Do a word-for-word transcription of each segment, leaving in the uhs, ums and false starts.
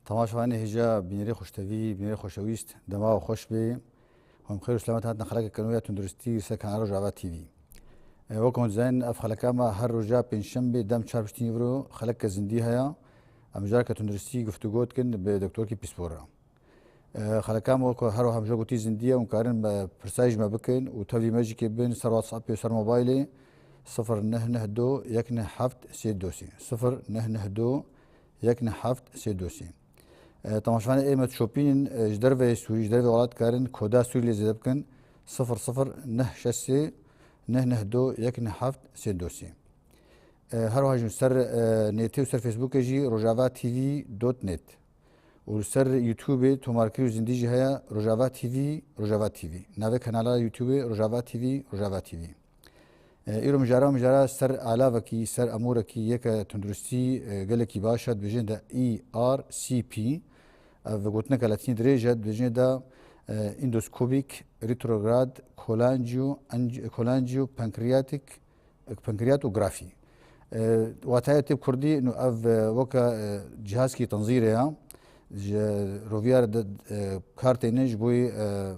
Temaşevanê hêja, bînerê xweştevî, bînerê xweşewîst, dema we xweş bê. Hûn bi xêr û selamet hatin xelekeke nû ya tunduristî li ser kanala Rojava T V. E, wek hûn dizanin, ev xeleka me her roja pêncşembê dem çar piştî nîvro xelekeke zindî heye. Em careke tunduristî guftûgo dikin bi doktorkî pîspor re. E, xeleka me wek her wiha min jî gotî zindî ye, hûn karin me pirsayî ji me bikin û tevlî me jî kê bin ser WhatsAppê û ser mobaylê sifir neh neh du yek neh heft sê dosî. Sifir neh neh du yek neh heft sê dosî. E, temaşevanê ê me dişopînin, e, ji derveyê Sûrî, ji derveyê welat karin koda Sûrî lê zêde bikin. Sifir sifir neh şeş sê neh neh du yek neh heft sê dosî. E, her wiha jî ser, e, nêtê û ser Facebookê jî Rojava T V dot net. Û li ser YouTubeê tomarkirî û zindî jî heye, Rojava T V, Rojava T V. Navê kanala YouTubeê Rojava T V, Rojava T V. E, îro mijara, mijara ser alavekî, ser amûrekî yeke tunduristî, e, gelekî baş e, dibêjin de E R C P. Ev gotineke latînî dirêj e, dibêjin de, e, endoscopic retrograde cholangio-, cholangiopancreatic pancreatography. E, wataya tê bi kurdî, nû ev, e, weke, e, cihazkî tenzîrê ya, ji roviya re de, e, kar têne ji bo, e,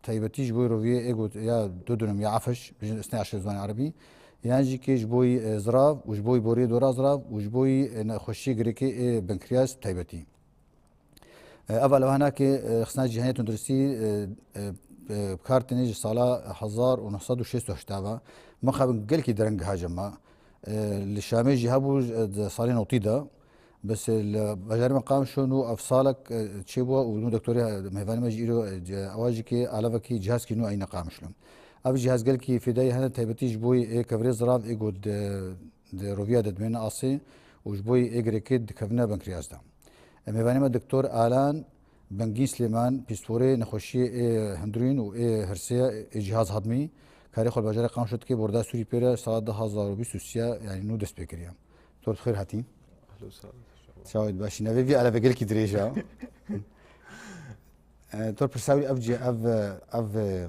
taybetî ji bo roviyê ê got ya duodenum ya afij, bijin isnê aşir ziwanê erebî, yan jî kê ji bo, e, zirav û ji bo boriyê dora zirav û ji bo, e, nexweşiyê girêkê ê benkriyas taybetî. E, ev alevhanakê, e, Xizna Cîhanê Tunduristî, e, e, e, bi kar têne ji sala hezar û neh sed û şêst û heşt ve. Mixabin gelkî dereng giha cem me. E, li Şamê jî hebû, e, di salên notî de. Bes, e, li bajarê me Qamişlo nû ev salek, e, çêbû û nû doktorê mêvanê me jî îro, e, ce-, ewa jî kê alevekî cihazkî nû eyne Qamişlo. Ev cihaz gelkî fêdayî hene taybetî ji bo ê kevirê zirav ê got di, di roviya de dimêne asê û ji bo ê girêkê dikevine benkriyas de. Mêvanê me Doktor Alan Bengîn Silêman, pîsporê nexweşiyê ê hundirîn û ê hirsê ê cihaz hedmî, karê xwe li bajarê Qamişlo dike, borda Sûrî pê re sala du hazar û bîst û sê, yanî nû dest pê kiriye. Doktor, bi xêr hatî. Ehlo sala. Çawa yî, başî? Navê vî aleve gelkî dirêj e. E, doktor, pirsa wî ev cî-, ev, ev, e,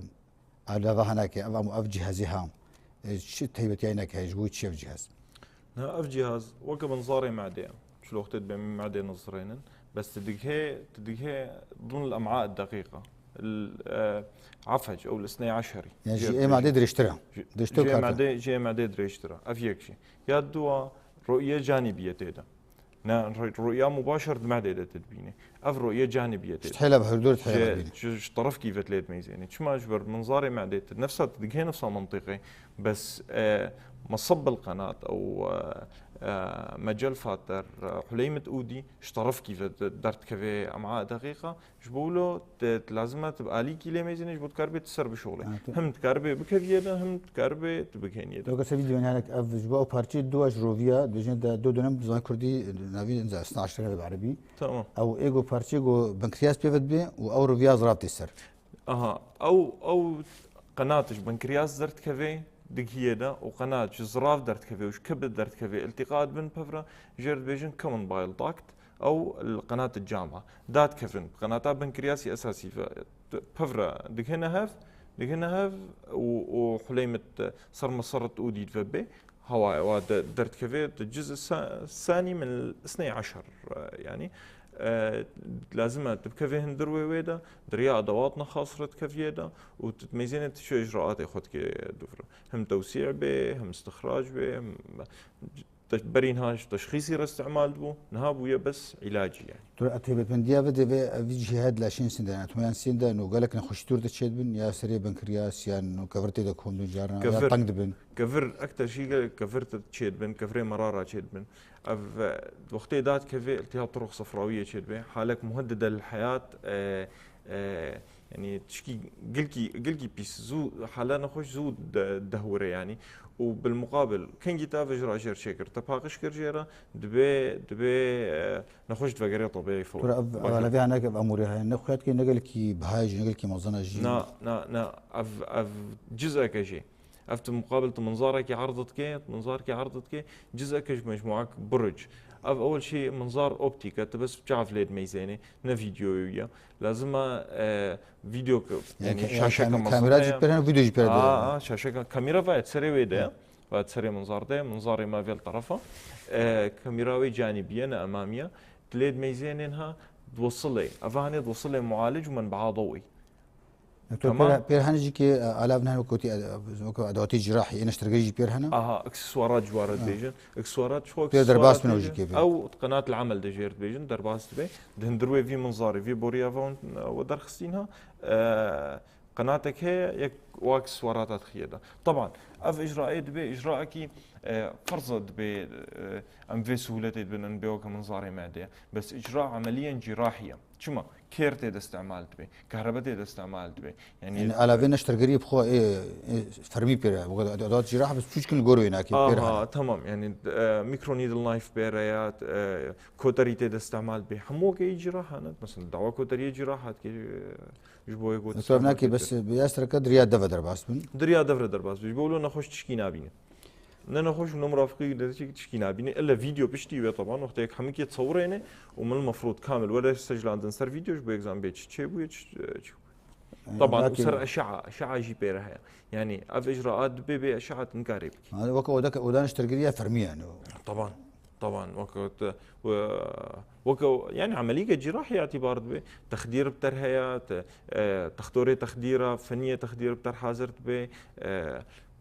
Ev leva heneke, ev, ev cihazê ha. E, çi taybetiyayî neke, ji bo çi ev cihaz? Na, ev cihaz weke binzarê medê ye. Çi wextê dibê medê nizirênin. Bes tu digihê, tu digihê dun l-em'a deqîqa. L-, e, afec, ew l-isney eşerî. Yani ji ê medê dirêjtir e. Ji, dirêjtir ji ê kar medê, ji ê medê dirêjtir e. Ev yek jî. Ya dua, ru'ye canîbî ye tê de. Ne, ru-, ru'ya mubaşer di medê de tu dibînî. Ev ru'ye canibî ye tê. Ji tihêla ve hurdor tihêla ve dibînî. Ji, ji terefkî ve tu lê dimeyzênî. Çima ji ber minzarê medê tu nefsa tu digihê nefsa mentiqê. Bes, e, meseb bil qenat ew, e, e, mecel fater, e, huleymet ûdî ji terefkî ve de-, derdikeve em'a deqîqa. Ji bo wilo te, te lazim e tu bi alîkî lê mêzînî, ji bo tu karibê tu ser bişoxlê. Ha, tu- Him tu karibê bikeviyê de, him tu karibê tu bikêniyê de. Doka sevî diwên, yani ev ji bo ew parçeyê dua ji roviya, dibêjin de do dönem bi ziman kurdî, navî inza sna aştire bi erebî. Tamam. Ew ê go parçeyê go benkriyas pê ve dibe û ew roviya zirav tê ser. Aha, ew, ew qenat ji benkriyas derdikeve digihiyê de û qenat ji zirav derdikeve û ji kebid derdikeve, iltîqa dibin pevra, jê re dibêjin common bile duct. Ew li qenat cama dadkevin, qenata benkriyasî esasî ve pevra dighine hev, dighine hev û, û huleymet sermeserret û dît ve bê. Hawaya wa de derdikeve di ciz sa-, sanî min isney eşer, e, yanî, e, lazim e tu bikevê hindir wê wê de, di riya adewat nexas re dikeviyê de û tu dimeyzênê tu çi icraatê xwe dikê dûvre. Him tewsî bê, him istixrac bê, him te-, berî niha ji teşxîsî re îstimal dibû, niha bûye bes îlacî yani. Tu taybetmendiya ve divê ev cihê di laşên sîn de, yani, tomayan sîn de, no gelek nexweşî dûr de çêdibin, ya serê benkriyas, yan no kevir tê de kom dibin carna, ya Kevir. teng dibin. Kevir, ekter jî gelek kevir te çêdibin, kevirê merara çêdibin. Ev, e, wextê dadikeve iltihab turuq sefrawiyê çêdibe. Halek muheddede lil heyat, e, e, Yanî tişkî gilkî, gilkî pîs, zû hala nexweş zû de-, dehwire yanî. Û bilmuqabil, kengî te ev ji rajêr çêkir, te paqij kir jê re, dibê, dibê, e, nexweş divegerê tebeyê fewr. Tura ev, ev alevê haneke ev amûrê heye. Ne xuya dike, ne gelkî bihayê jî, ne gelkî mezina jî. Na, na, na, ev, ev cizeke jî. Ev tu muqabil tu minzarekî erd dikê, tu minzarekî erd dikê, cizeke ji mecmuak buruc. Ev ewil şî minzar optîk e, tu bes bi çav lê dimeyzênê, ne vîdyoyê wî ye. Lazim e, e, vîdyo ke-, Yani yanî ke-, şaşeke yani kam-, mezin kamera heye. Jî pere, vîdyo jî pere de. Aa, aa, şaşeke, kamera va serê wê de ye. Evet. Va serê minzar de ye, minzarê me vê li terefa. E, kamera wê canîbî ye, ne emamî ye. Tu lê dimeyzênê niha, diwesilê. Ev hanê diwesilê mualic û menbaa dewî. Doktor, pêr, pêr hene jî ki, e, alav nehne wekî, e, wekî edewatê cîrahî, ê neştergerî jî pêr hene? Aha, aksesuarat ji ware dibêjin. Aksesuarat çi xwe Pêr derbas bin ew jî kê bê. Ew qenat el amel de jêr dibêjin, derbas dibe. Di hundir wê vî minzarê, vî boriya ve hûn, e, we derxistîn ha. E, qenatek heye, yek wa aksesuarata dixiye de. Teban, ev îcraê dibe, îcraekî, e, ferz e dibe, e, em vê sihûletê dibin, em bê weke minzarê mehde. Bes îcra emeliyen cîrahî ye. Çima? Kêr tê de îstemal dibe, kehrebe tê de îstemal dibe. Yanî, Yanî alavê neştergeriyê bi xwe ê, ê fermî pêr e. Weke edat cîrah bes çûçkin li gor wê nakê pêr hene. Aha, tamam. Yanî, e, micro needle knife pêr e ya, e, koterî tê de îstemal dibe. Hemû weke ê cîrah hene. Mesela dawa koteriyê cîrah hat ki, e, ji bo yê got Doktor, îstemal nakê bê bes pêr. Bi ya sereke diriya deve derbas bin. Diriya devre derbas bin. Ji bo wilo nexweş tişkî nabîne. Ne nexweş û ne murafiqî derçî tişkî nabîne. Ille vîdeo piştî wê teban wextê yek hemikê tsewirêne û min mefrûd kamil were sejlandin ser vîdeo ji bo yek zan bê çi çêbûye, çi, çi. Teban û ser eşea, eşea jî pêre heye. Yanî ev îcraat dibê bê eşea tu nikarê bikî. Yanî weke oda, oda neştergeriya fermî yani. Teban, teban. Weke te, we, weke, yanî emelîke cîrahî îtîbar dibe. Texdîr bi ter heye, te, e, textorê texdîra, feniyê texdîr bi ter hazir dibe. E,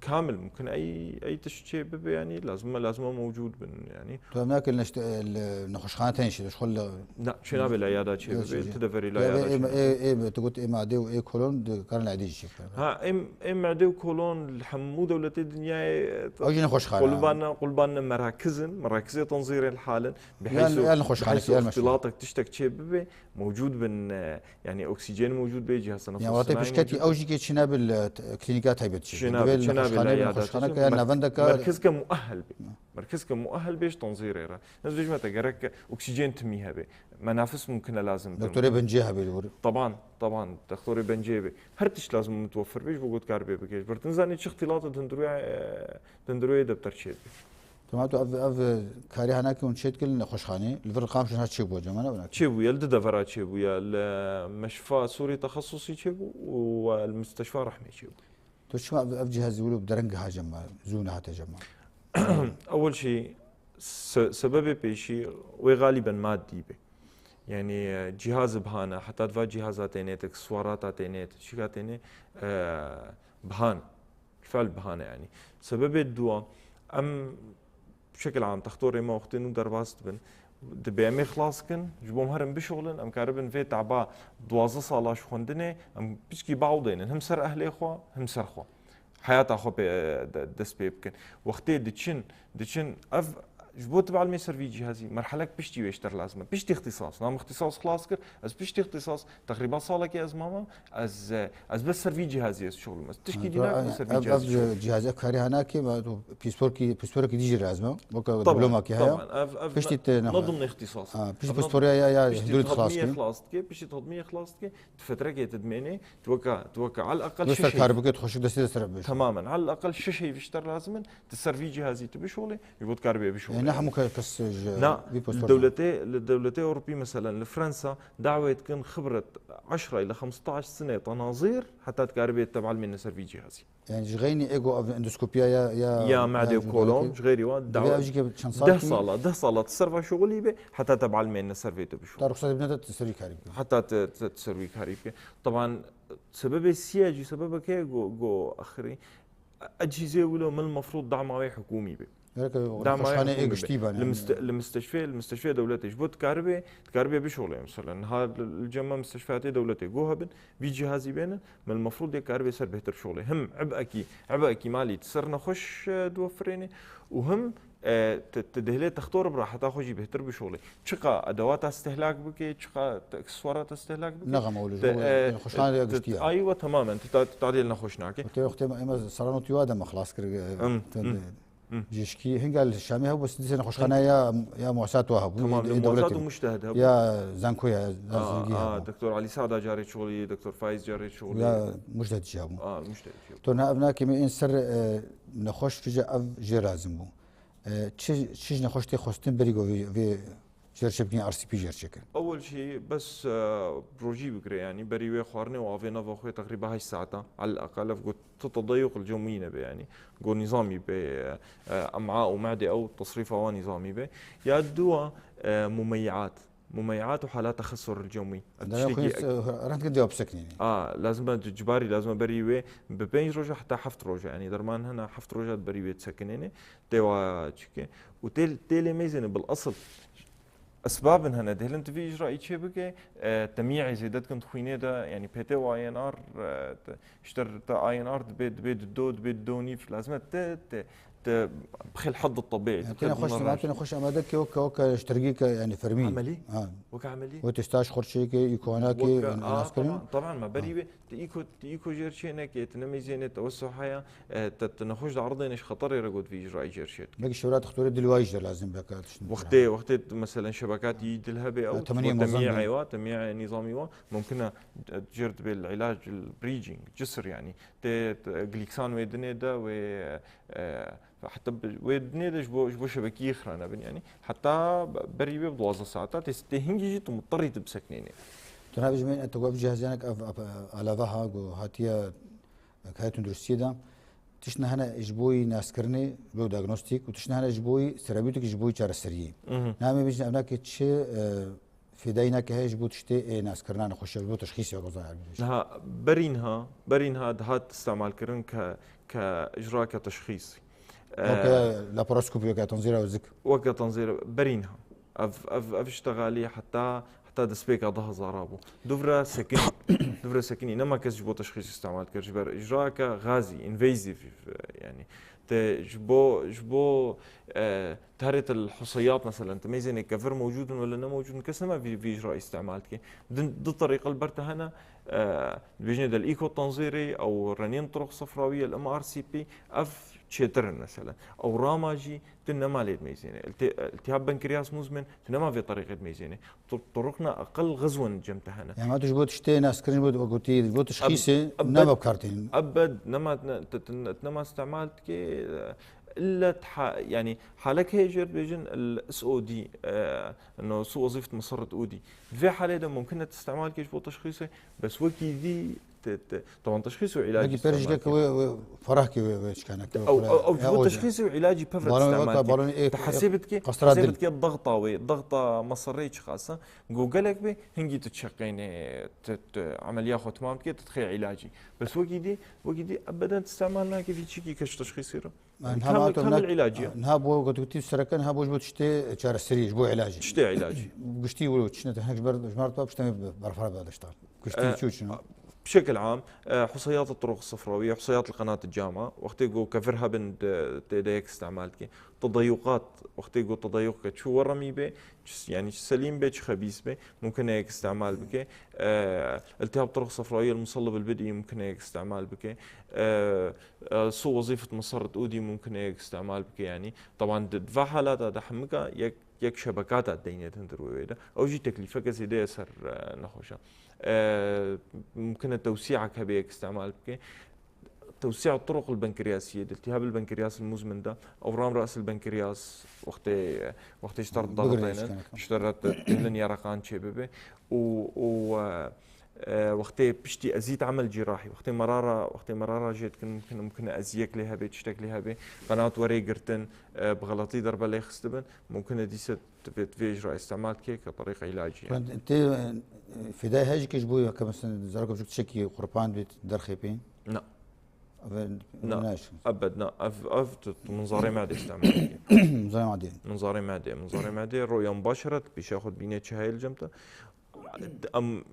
Kamil mumkin ey, ey tişt çê bibe, yanî lazim e, lazim e mewcûd bin, yanî. Tu em nake li neşte-, li nexweşxane tenê çê, xwe li Na, çênabe li eyada çê bibe, tu deverî li eyada çê. Ê, ê, tu got ê madê û ê kolon dikarin li edî jî çêbikin. Ha, ê, ê madê û kolon li hemû dewletê dinyayê Ew jî nexweşxane. Qulban ne, qulban ne merakizin, merakizê tenzîrê li halin. Yan, yan nexweşxane, yan meşe. Îxtilatek tiştek çê bibe, mewcûd bin, e, Yanî oksîjen mewcûd bê, cihaz tenefus. Ya wextê pişketî ew jî kê çîne bil, e, klînîka taybet çî. Çîne bil, çîne bil, nexweşxane, nexweşxane ke ya navendeka. Merkezke muehel bê. Merkezke muehel bê ji tenzîrê re. Ez dibêjime te gerek oksîjen timî hebe. Menafis mumkin e lazim bin. Doktorê bencê hebe li wir. Teban, teban, doktorê bencê be. Her tişt lazim mutwefir be ji bo got kar bê bike. Ji ber tu nizanî çi îxtilat di hundirûya, e, di hundirûyê de bi ter çê dibe. Tamam, tu ev, ev karî hene ki hûn çêdikin li nexweşxanê, li vir Qamişlo çêbûye, cem ne? Çêbûye, li du devera çêbûye, li Meşfa Sûrî Texesusî çêbû û li Musteşfa Rehmê çêbû. Tu çima ev, ev cihazî wilo bi dereng ha cem me, zû nehate cem me? Ewil jî se-, sebebê pêşî wê galîben maddî be. Yanî, e, cihaz bihane, heta di va cihaza tênê, te ki suwarata tênê, te çîka tênê, e, bihan. Fel bihane yanî. Sebebê dua, em bi şekil am textorê me wextê nû derbas dibin. Dibê em ê xilas kin, ji bo em herin bişuxulin, em karibin vê taba duwazdeh sala ji xwendinê, em piçkî baw dênin. Him ser ehlê xwe, him ser xwe. Heyata xwe pê, de, dest pê bikin. Wextê diçin, diçin, ev Ji bo tu bielmê ser vî cîhazî, merhelek piştî wê ji te re lazim e. Piştî îxtîsas. Nam îxtîsas xilas kir. Ez piştî îxtîsas, teqrîba salekê ez mama. Ez, ez bes ser vî cîhazî ez şixulim. Ez tişkî dî nakim ser vî cîhazî şixulim. Ev cîhazî, ev karî hena kê, me tu pîsporkî, pîsporekî dî jî lazim e. Weke diplomakî heye. Piştî te ne dimnê îxtîsas. Piştî pîsporiya ya, ya hindurî xilas kir. Piştî tedmiyê xilas dike, piştî tedmiyê xilas dike. Tu fetrekê tu dimênê, tu weke, tu weke al eqel şeş heyv. Kar bike, tu xweşik destê de ser bişo. Temamen. Al eqel şeş heyv ji te re lazim in, tu ser vî cihazî tu bişolê, ji bo tu karibê bişolê. E, ne hemû ke-, kes ji vî postor. Na, li dewletê, li dewletê Ewropî, meselen, li Fransa, dawê dikin xibret eşra ile xemstaş sine tenazir, heta tu karibê te bielmêne ser vî cihazî. Yani ji xeynî ego ev endoskopiya ya, ya, ya mehde û kolon, ji xeyrî wan, deh sala, deh sala tu ser va şuxulî be, heta te bielmêne ser vê tu bişo. Ta ruxsat bine te ser vî karî bike. Heta te, te, te ser vî karî bike. Teban, sebebê siya jî sebebeke go, go axirî, ecîzê wilo min mefrûd dama wê hikûmî be. Gerek dama wê hikûmî be. Li miste-, li misteşfê, li misteşfê dewletê. Ji bo dikaribê, dikaribê bişolê mesela. Niha li, li cem me misteşfeyatê dewletê go hebin, vî cihazî bênin, min mefrûd yê karibê ser bêhtir bişolê. Him ibekî, ibekî malî ser nexweş, e, diwefirênê û him E, tu, tu dihlê textor bira heta xwe jî bêhtir bişolê. Çiqa edewata stehlak bike, çiqa te aksesuara te stehlak bike. Ne xem ewle, ji bo, e, xweşxane ya giştî ya. Aywa, temamen, tu ta-, tu tadê li nexweş nake. Te wextê me, ême serano tu ya de me xilas kir, e, jişkî, hinga li Şamê hebû, bes dîsê nexweşxane ya, ya muwesat wa hebû, tamam, ya muwesat û muştehid hebû. Ya zanko ya, ya zengî hebû. Doktor Alî Sada carê çolî, Doktor Faiz carê çolî. Ya muştehid jî hebû. A, muştehid jî hebû. To na ev nakê me ên ser, e, nexweş fije ev jê lazim bû. E, çi, çi ji nexweş tê xwestin berî ku vê, vê jêr çêbikin, R C P jêr çêkin? Ewil jî bes, e, rojî bigire, yanî berî wê xwarinê û avê nava xwe teqrîba heşt saetan, al eqel ev got tu tedeyuq li cem wî nebe, yanî got nîzamî be, e, e, em'a û mehde ew tesrîfa wan nîzamî be. Ya dua, e, mumeyiat. مميعات وحالات تخثر الجوي. Dere xwe rehmet kir cevap seknînî. A, lazim e, icbarî lazim e berî wê bi pênc roja heta heft roja, yanî derman hene heft roja berî wê disekinêne, tê wa çike. Û tê, tê lê mêzêne bil esil esbabin hene, dihêlin tu vî îcraî çê bike, e, temîyê zêde dikin di xwînê de, yanî pê tê wa I N R, e, te, ji te re te I N R dibe, dibe di do, dibe di do nîv, lazim e te, te, te bixê li hedd tebîî. Yani, tê nexweş, tê nexweş amade ke weke, weke ji tergî ke, yani, fermî. Emelî? Ha. Weke emelî? Weke staj xurçeyeke, îkonake, weke, yani, a, nas kirin? Taban, taban, me berî wê, tu îko, tu îko jêr çê neke, tu nemeyzêne, te wesa haya, e, te, te nexweş de erdêne ji xeterê re got vî îcraî jêr çê. Belkî şewra doktorê dil wayî jî de lazim be ka tiştin. Wextê, wextê, meselen, şebekatî dil hebe ew, temîyê temîyê wa, temîyê nîzamî wa, mumkin e. Mumkin e, e, jêr dibe li îlac, li bridging, cisir, yani. Tê, tê glîksan wê dinê de, wê, e, heta bi, wê dinê de ji bo, ji bo şebekî xira nebin, yani. Heta berî wê bi duwazdeh saeta tê, tê hingî jî tu muterî tu bisekinênê. Tu nabêjî me, tu got cihazyanek ev, ev, alava ha, ku hatiye, e, kayê tunduristiyê de. Tiştine hene ji bo yî naskirinê, ji bo diagnostîk û tiştine hene ji bo yî therapîtîk, ji bo yî çareseriyê. Mhm. Namê bêjin ev nake çi, e, Fêdayî nake heye ji bo tiştê ê naskirina nexweşiya, ji bo teşxîsê wek zan erbî. Niha, berî niha, berî niha dihat îstemalkirin ke, ke îcrake teşxîsî. Weke, e, laparoskopî, weke tenzîra zik. Weke tenzîra, berî niha. Ev, ev, ev iştexalî heta, heta destpêka du hezara bû. Dûvre sekinî. Dûvre sekinî. Nema kes ji bo teşxîs îstemal kir. Ji ber îcrake gazî, invasive, yani. Te ji bo, ji bo, e, Tarê te li huseyat, meselen, tu mêzênê kevir mewcûd in wele ne mewcûd in, kes nema vî, vî îcra îstemal dike. Din, du terîqe li ber te hene, e, dibêjinê de li îko tenzîrê, ew renên turuq sefrawiye, li M R C P, ev çêtir in, meselen. Ew rama jî tu nema lê dimeyzênê. Îlte-, îltihab benkriyas muzmin, tu nema vê terîqê dimeyzênê. Tu-, turuqna eqel xizwen cem te hene. Yani, tu ji bo tiştê naskirin, ji bo, wek gotî, ji bo teşxîsê, eb-, nema bi kar tînin. Ebed, nema, ne, tu, tu, tu nema îstemal dike, e, Illa ha-, yani, halek heye jê re dibêjin el S O D, e, no su wezîfet mesarret ûdî. Di vê halê de mumkin e tu îstemal kê ji bo teşxîsê, bes wekî dî, te, te, taban teşxîs û îlacî. Wekî perişkek wê, wê ferah kê wê, wê çikanek, wê ew, xula-, ew, ew ji ya bo o teşxîs û îlacî pevre balon weka, îstemal kê. Balon ê, te hesê bidkê, qastra hesê dil. Bidkê dexta wê, dexta mesarreyê çiqas e. Go gelek bê, hingî tu çeqênê, te, te emeliya xwe temam dikê, tu dixê îlacî. Bes wekî dî, wekî dî ebeden tu îstemal nakê vî çîkî ke ji teşxîsê re. Yani niha kamil, ma kamil îlacî ye. Niha bo gotî sereke, niha bo ji bo tiştê çareserî, ji bo îlacî. Tiştê îlacî. Giştî wilo çine te hinek ji ber, ji mar tu piştê me berfara be dişta. Giştî çû çino. Bi şekil am, e, huseyat turuq sefrawiye, huseyat qenat cama, wextê go kevir hebin de, tê de yek îstemal dike. Tedayuqat, wextê go tedayuq ke çû weremî be, çi, yani çi selîm be, çi xebîs be, mumkin e yek îstemal bike. E, iltihab turuq sefrawiye musellib bil bidî, mumkin e yek îstemal bike. E, e, su wezîfet mesarret ûdî mumkin e yek îstemal bike, yanî. Taban di, di va halata de hemika yek, yek şebekata deynet hindir wê wê de. Ew jî teklîfeke zêde ye ser, e, nexweşa. E, mumkin e tewsîak hebe yek îstemal bike. Tewsîa turuq el benkriyasiyê de, iltihab el benkriyas el muzmin de, ewram ras el benkriyas, wextê, wextê ji te re dixitînin, ji te re dihêlin yereqan çêbibe. Û, û, e, E, wextê piştî ezît emel cîrahî, wextê merara, wextê merara jê dikin, mumkin, mumkin e eziyek lê hebe, tiştek lê hebe, qenat werê girtin, e, bi xeletî derbe lê xistibin, mumkin e dîse divê, divê îcra îstemal dike ke terîqa îlacî ye. Tê, e, fêdayê heye jî ke ji bo, ke mesela zarok biçûk tiştekî qurban bît, derxê pê? Na. Ev, na. Ebed, na. Ev, ev tu, tu minzarê medê îstemal dike. Minzarê medê. Minzarê medê, minzarê medê, roya mubaşeret, pêşiya xwe dibîne çi heye li cem te. Em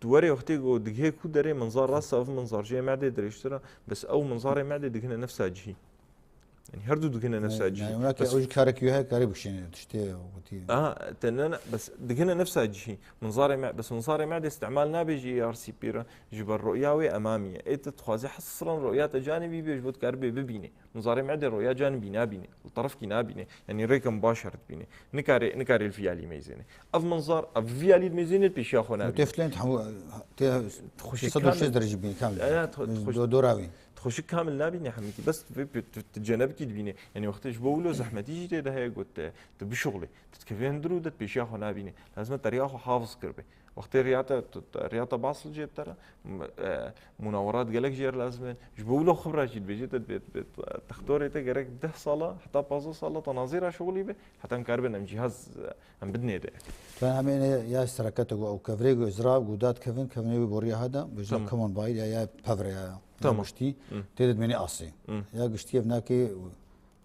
Tu werê wextê ku digihê ku derê minzar rast e, ev minzar jê medê dirêjtir e, bes ew minzarê medê digihine nefsa cihî. Yani her du digihine nefsa cihî. Yani, ona ke ew jî karekî wê heye, karê bikişîne tiştê wekî. Aha, te ne, ne, bes digihine nefsa cihî. Minzarê me, bes minzarê medê îstemal nabe jî E R C P re, ji ber ruya wê emamî ye. Ê te dixwaze hesran ruya te canibî bê, ji bo tu karibê bibînê. Minzarê medê roya canibî nabîne, li terefkî nabîne. Yanî rêke mubaşer dibîne. Nikarê, nikarê li vî alî meyzêne. Ev minzar, ev vî alî meyzêne pêşiya xwe nabîne. Tê filan hemû, tê xweşî sed û şêst derece bîne kamil. Ya, ya, tu, tu xweş-, do-, dora wî. Tu Xweşik kamil nabînî hemîkî. Bes tu vê, tu, tu cenebikî dibînî. Yanî wextê ji bo wilo zehmetî jî tê de heye got te, tu bişuxlî. Tu dikevî hundir û de tu pêşiya xwe nabînî. Lazim e te riya xwe hafiz kiribê. Wextê riya te, tu, te, riya te basil jê te re, m-, e, munawerat gelek jê re lazim in. Ji bo wilo xibra jî dibêje te dibê, dibê, textorê te gerek deh sala, heta pazdeh sala te nazîra şixulî be, heta em karibin em cîhaz, e, em bidinê de. Tu hemê ne ya sereke te got, ew kevirê got, zirav got, dat kevin, kevinê wî boriya heda, bêjin Tamam. Common Buy ya, ya pevre ya, ya Tamam. giştî, Hı. tê de dimênî asê. Hı. Ya giştî ev nakê,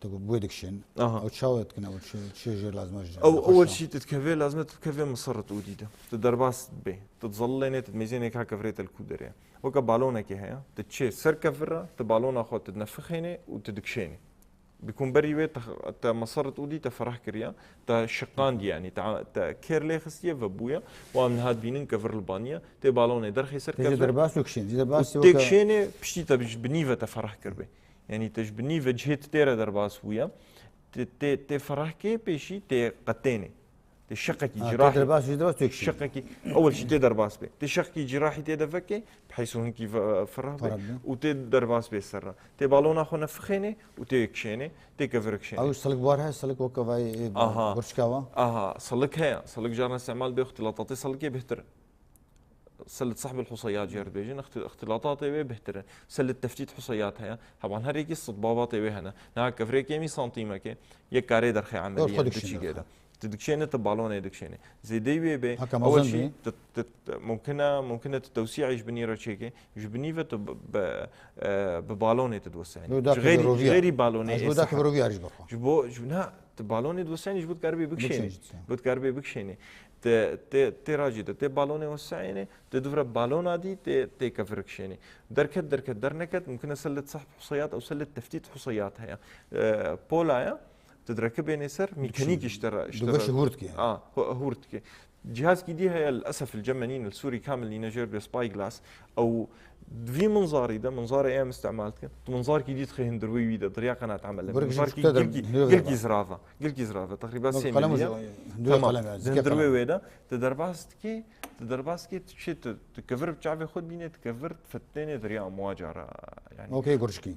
te got, bu dikişin. Aha. Ew çawa dikin, ew çi, çi jê lazim e ji Ew, ew xweşa? Çî tu dikevê, lazim e tu bikevê misirrit ûdî de. Tu derbas dibê. Tu dizellênê, tu dimêzênê ka kevirê te li ku derê. Weke balonekê heye. Tu çê ser kevira, tu balona xwe tu dinefixênê û tu dikişênê. Bi komberî wê te, te mesirrit ûdî te ferah kiriya, te şiqandî, yanî te, te kêr lê xistiye ve bûye, û em niha dibînin kevir li baniye, tê balonê derxê ser Tê jî kevir. Derbas û kişên, jî derbas Û û tê ke- kişênê, piştî te ji binî ve te ferah kiribê. Yanî te ji binî ve cihê tu tê re derbas bûye, tê, tê, tê ferah kê pêşî tê qetênê. Tê şeqekî Ha, tê cirahî. Derbas, jî derbas tê kişên. Şeqekî, ewil jî tê derbas bê. Tê şeqekî cirahî tê de vekê, bi heyso hinkî ve-, ferah be. Ferah be. Û tê derbas bê ser re. Tê balona xwe nefixênê û tê kişênê, tê kevir kişênê. Ew silik bar he, silik weke vay, e, Aha. Gurçka wa. Aha, silik heye. Silik caran îstîmal bê, îxtîlatatê silikê bêhtir e. Selit sehbil huseyat jê re dibêjin, îxti-, îxtîlatatê wê bêhtir in. Selit teftît huseyat heye. Heban her yekî sed babatê wê hene. Niha kevirê kêmî santîmekê, yek karê derxê Yok, emeliyê xwe dikişîne biçîkê derxê. De. Tu dikişêne, tu balonê dikişêne. Zêdeyî wê bê, Heke ew mezin şî, bî. Tu, tu, tu, mumkin e, mumkin e tu tewsî'ê ji binî re çêke. Ji binî ve tu bi, bi, e, bi balonê tu diwesînî. Yo, Ji dakê xêrî, ji roviya. Xêrî balonê Ez ê bu dakê sehel. Roviya jî bixwe. Ji bo, ji, na, tu balonê diwesînî ji bo dikaribê bikişênî. Bikişênî, tamam. Ji bo dikaribê bikişênî. Te, te, tê racî de, tê balonê wesînê, te dûvre balona dî, tê, tê kevir kişênî. Derket, derket, derneket, mumkin e selet sehb huseyat ew selet teftît huseyat heye. E, pola ye, tu direkibênê ser, mîkanîk Dikişînî. Ji te re, ji te re. Dûveş hûr dike. A, hu-, hûr dike. Cihazkî dî heye, lilesef il cem menîn, li Sûrî kamil nîne jêr bê spyglass. Ew di vî minzarî de, minzarê em îstîmal dikin, tu minzarkî dî dixê hundir wê wî de, di riya qenat emel e. Gurek jî Minzarkî kuşte de gilkî, hilê gilkî vêga. Zirav e, gilkî zirav e. Teqrîben Bak, sê qelem milî ye. ucu, duyar Tamam. qelem ya, Di zikê hundir wê qelem. Wê de, tu derbas dikî, tu derbas dikî, tu çi, tu, tu kevir bi çavê xwe dibînê, tu kevir difetinê di riya amwaca re. Yani, Okey, gurçkî.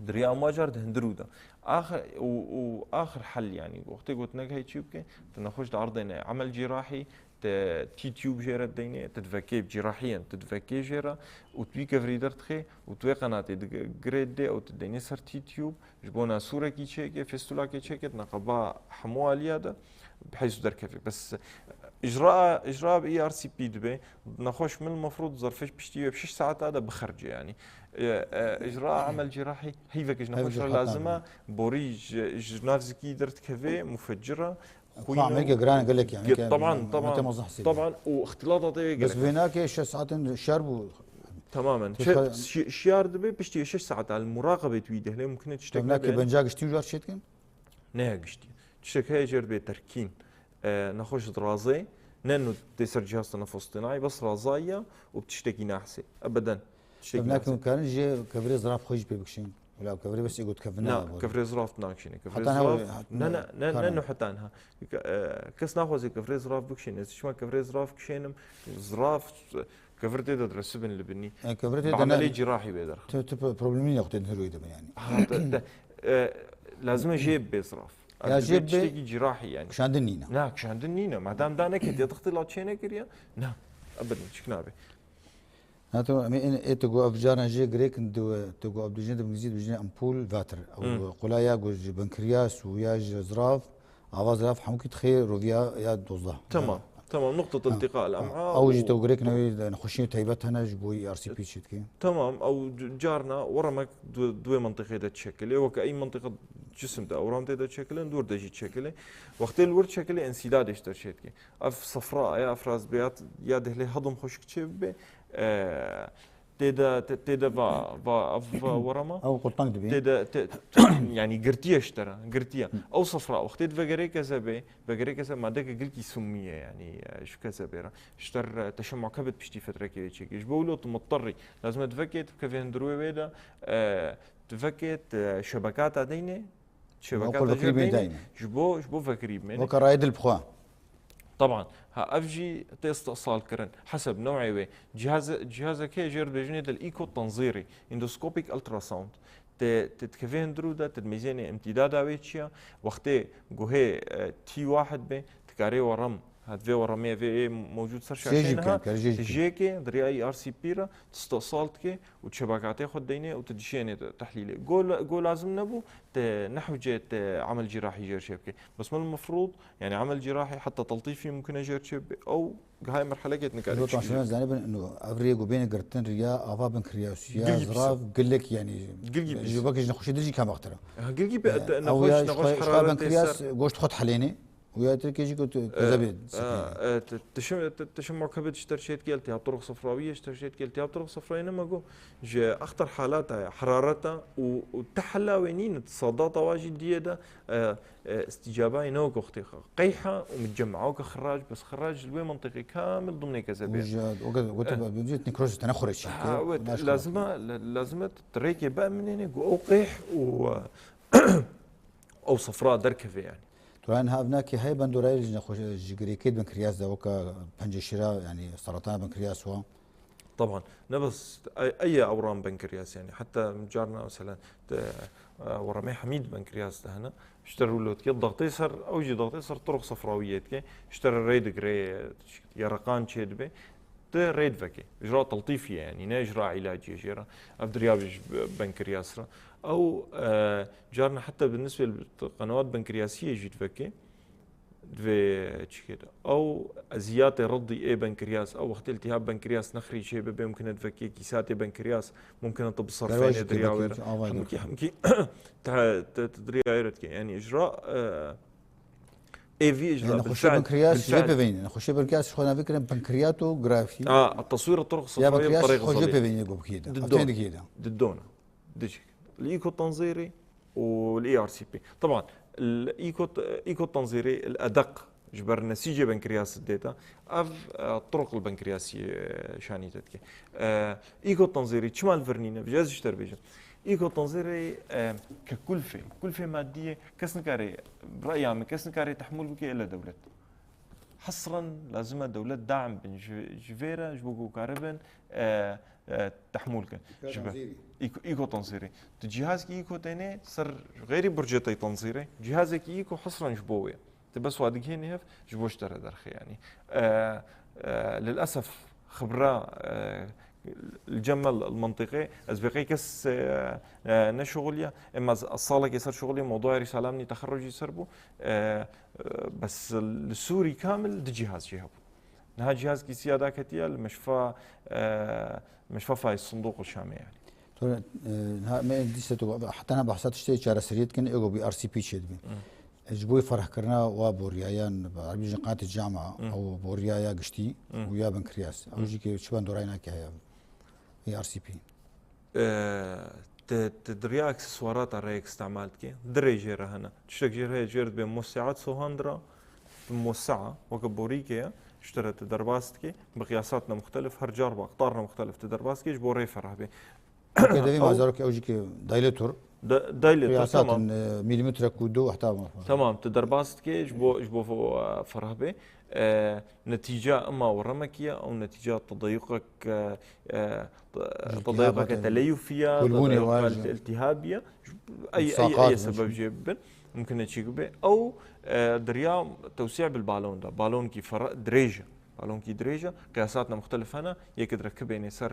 Di riya amwaca re di hundir û de. Axir, û, û axir hel, yanî, wextê gotinek hey çi bike, tu nexweş di erdê ne. Emel cîrahî, te T-tube jê re deynê, tu divekê cîrahî yen, tu divekê jê re û tu wî kevirî derdixê û tu wê qenatê digirê dê û tu deynê ser T-tube, ji bona sûrekî çêke, fistulakê çêke, tu neqeba hemû aliya de, bi heysu derkevê. Bes, icra, icra bi E R C P dibe, nexweş min mefrûd zerfê piştî wê bi şeş saeta de bixerce, yanî. E, e, icra emel cîrahî, heyvek ji Heyvek nexweş re cîrahî lazim e, lazim. Borî ji, ji nav zikî derdikeve, mufeccir e, Xwe xwîn û Amerîka giran e gelek, yanî, Ge-, ke taban, me-, taban, me tema zehf sê taban û îxtîlatata wê Bes gelek. Vê nake şeş saetin şer bû. Tamamen. Çi Çe-, xa- şi-, şiyar dibe, piştî şeş saet al muraqebê tu wî dehle, mumkin e tiştek Vê nake nebe. Benca giştî û car çêdikin? Ne ya giştî. Tiştek heye jê re bê terkîn. E, nexweş dirazê, ne nu tê ser cihaz tenefus tê nayê, bes razayî ya û bi tiştekî nahsê. Ebeden. Tiştekî Ev nahsê. Nakin karin jê kevirê ziraf xwe jî pê bikişin. Wela kevirê bes êgot kevin Na, nayê. Kevirê ziraf nakişîne. Kevirê Heta ne ziraf, ne, ne, ne, ne, karin. Ne, ne heta niha. E, kes naxwaze kevirê ziraf bikişîne. Ez çima kevirê ziraf kişênim? Ziraf, kevir tê de diresibin li binî. E, kevir tê Bi de emelê ne- cîrahî wê derxin. Tu, tu problemî ne xwe tê di hirûyê de bin yanî. Ha, te, te, e, lazim e jê bibe ziraf. Ya Ev jê dibe bibe tiştekî cîrahî yanî. Kişandin nîne. Na, kişandin nîne. Madem da neketiye, tixtîlat çê nekiriye, na, ebedin çik nabe. Na, tu, em ê, ê, tu got ev caran jê girêkin, tu, tu got ev dijîn, di Îngilîzî dijîn ampul water. Ew Hmm. qula ya got ji benkriyas û ya ji zirav, ava zirav hemûkî dixê roviya ya dozdeh. Tamam, tamam. Nuqtet Ha. iltiqa el em'a Ew jî û tu girêkin, ew nexweşiyên taybet hene ji bo E R C P çêdike. Tamam, ew c-, carna weremek du-, duê mentiqê de çekilê. Weke ey mentiqa cisim de ewran tê de çekilin, dûr de jî çekilê. Wextê li wir çekilê, ensîdadê ji te çêdike. Ev sefra ya, ev razbiyat ya dehlê hedim xweşik çê bibe, e, tê de, tê, tê de va, va, ev va werema. Ew qurtang dibî. Tê de, tê, yanî girtiye ji te re, girtiye. Ew sefra wextê di vegerê keze bê, vegerê keze madeke gilkî sumî ye, yanî, e, ji keze bê re. Ji te re teşemû kebit piştî fetrekê wê çêkê. Ji bo wilo tu mutterrî. Lazim e tu vekê, tu bikevê hundir wê wê de, e, tu vekê, tu şebekata deynê, Şebekata Wekî jê bê deyne. Deyne. Ji bo, ji bo vekirî bimêne. Weke rayê dil bixwe. Teban, ha, ev jî tê istisal kirin. Heseb newê wê. Cihaz, cihazek heye jê re dibêjin ê dil îko tenzîrî, endoscopic ultrasound. Te, te dikeve hundirû de, te dimeyzênê îmtîdada wê çi ya. Wextê guhê, e, T wahid be, dikarê werem, ha, divê weremê vê ê mewcûd ser şaşeyê niha, te jê ke, di riya E R C P re, tu istisal dike û şebekatê xwe deynê û tu dişênê te-, tehlîlê. Go la-, go lazim nebû, te nehwce te emel cîrahî jê re çê bike. Bes min mefrûd, yani emel cîrahî heta teltîfî mumkin e jê re çê bibe. Ew gihayê merhelekê nikare çi bike. Zanibin, no, ev rê ku bêne girtin riya ava binkiryasiya, gilgî zirav, gilek yani. Gilgî pîs. Ji wekî ji nexweşê din jî kemextir e. Ha, gilgî pîs, e, nexweş, nexweş heraretê binkiryas ser. Goşt xwe dihelêne. Û ya Tirkiyê jî ku tu, e, kezebê, e, sekinî. E, ti-, tişim, ti-, tişim mukebit ji ter şêt gel, tiyab turuq sefrawiye ji ter şêt gel, tiyab turuq sefrawiye nema ku ji exter halata, herareta û, û te hela wê nîne, ti sadata wa jî diyê de, e, e, îstîcabayê ne weke wextê qeyha û micemma, weke xirac, bes xirac li wê mintiqê kamil dimnê kezebê. Û ji, weke, weke, e, tu, tu, tu nekroz tene xurê çî, ha, ke, evet, lazim e, la-, lazim e tu rêkê biminêne ku ew qeyh û, ew sefra derkeve yani. Tu rayên ha evnakê heye bendorayê ji nexweş-, ji girêkê binkiryas de weke penceşîra, yani seretana binkiryas wa? Teban, ne bes ey, ey ye ewran binkiryas yani. Heta carna mesela te, e, weremê hemî di binkiryas de hene. Ji te rûlo dike, dextê ser, ew jî dextê ser turuq sefrawiyê dike. Ji te re rê digire, yereqan çê dibe. Ti rê diveke. Ji ra teltîfî ye, yanî ne ji ra îlacî ye jê re. Ev dirya ji benkiryas re. Ew, e, carna heta bi nisbê li qenewat benkiryasiyê jî diveke. Divê çikê de. Ew eziyatê reddî ê benkiryas, ew wextê iltihab benkiryas nexrî çê bibe, mumkin e diveke kîsatê benkiryas, mumkin e tu bisirfênê dirya wê re. Hemkî, hemkî te, te, te dirya wê re dike. Yanî ji ra, e, Ê vî ji nexweşiya benkiryas jê pêvînî. Nexweşiya benkiryas ji xwe navê kirin pankreatografî. A, teswîra turuq sefrayê bi terê xwe jê pêvînî ku bikî de. Di dona. Di dona. Dijik. Li îko tenzîrî û li E R C P. Teban, li îko, îko tenzîrî li edeq ji ber nesîcê benkiryas dê te. Ev, e, turuq li benkiryasî, e, şanî te dike. E, îko tenzîrî çima li vir nîne? Ez ji te re bêjim. Îko tenzîrê, e, ke kulfê, kulfê madî ye, kes nikare, bi reya min, kes nikare tehmûl bike illa dewlet. Hesren lazim e dewlet daim bin ji, ji vê re, ji bo ku karibin, e, e, tehmûl kin. Ji ber îko-, îko tenzîrê. Tu cîhazkî îko têne ser xeyrî burcetey tenzîrê, cîhazekî îko hesren ji bo wê. Tu bes wa digihênî hev, ji bo ji te re derxê, yanî. E, e, lilesef, xibra, e, li cem me li, li mintîqê, ez bê qey kes, e, e, neşuxuliya, ema ez, ez salekê ser şuxuliyê, mewduya rîsala min î texerrucî ser bû, e, e, bes li Sûrî kamil di cîhaz jê hebû. Niha cîhazkî siya daketiye li meşfa, e, meşfa Fayîz Sinduq li Şamê, yanî. Tu, e, niha me dîse tu heta niha behsa tiştê çareseriyê dikin, êgo bi R C P çêdibe. Hmm. E, ji bo ferehkirina wa boriyayan, bi erebî jî qanatê cama, hmm, ew boriya ya giştî, hmm, û ya binkiryas. Ew, hmm, jî ke çi bendorayî nake heye. E R C P. E, te, te di riya akseswarata re yek îstemal dike. Di rê jê re hene. Tiştek jê re heye jê re dibe museat sohandira, bi musea, weke borîke ye, ji te re te derbas dike, bi qiyasatne muxtelif, her car bi aqtarne muxtelif te derbas dike, ji bo rê fereh bê. Weke devê ma zarokê ew jî ke dilator. De-, dilator, qiyasatên, tamam, e, mîlîmetrek û du heta. Tamam, tu derbas dike ji bo, ji bo, e, fereh bê. E, netîca ima weremekî ye, ew netîca tedeyuqek, e, e, te-, tedeyuqeke teleyufî ye, tedeyuqeke iltihabî ye. Ey, ey, ey sebeb jê bibin. Mumkin e çîk bibe. Ew, e, di riya tewsî bil balon de. Balonkî fera-, dirêj e. Balonkî dirêj e. Qiyasatne muxtelif hene. Yek direkibênê ser,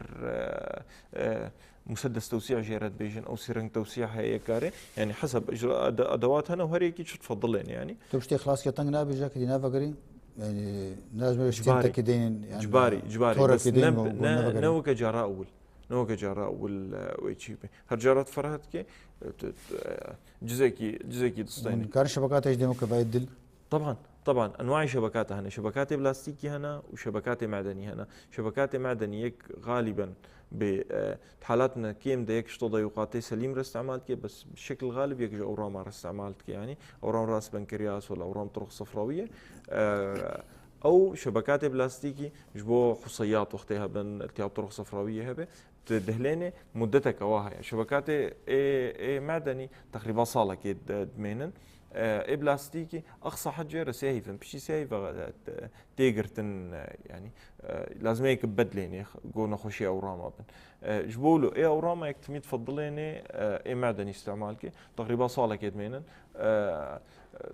e, e, museddes tewsî jê re dibêjin. Ew sî reng tewsî heye yek karê. Yanî heseb icra ede-, edewat hene û her yekî çi difedilên yanî. Tu piştê xilaskê teng nabêje, kedî navegirî. Yanî, ne ez me stîntekî deynin, yanî, cibarî, cibarî. Bes ne, ne, ne weke cara ewil. Ne weke cara ewil, e, wê çî be. Her cara tu fereh dike, e, tu, tu, e, cizekî, cizekî distêne. Hûn karin şebekata jî dê weke bayê dil? Teban, teban. Enwayê şebekata hene. Şebekatê plastîkî hene û şebekatê medenî hene. Şebekatê medenî yek xalîben bi, e, di halatine kêm de yek ji tedeyuqatê selîm re îstemal dike, bes bi şekil xalib yek ji ewrama re îstemal dike. Yanî ewram rast benkiryas wala ewram turuq sefrawî ye. E, ew şebekatê plastîkî ji bo huseyat wextê hebin, iltihab turuq sefrawî hebe, tu dihlênê, mudeteke wa heye. Şebekatê ê, ê medenî teqrîba salekê di-, dimênin. E, ê plastîkî, aqsa hed jê re sê heyf in, piştî sê heyf e, tê girtin, e, yanî, e, lazim e yek bidlênê, go nexweşiya ewrama bin. E, ji bo lo ê ewrama yek timî difedilênê, e, ê meden îstimal ke, teqrîba salekê dimênin. E, e,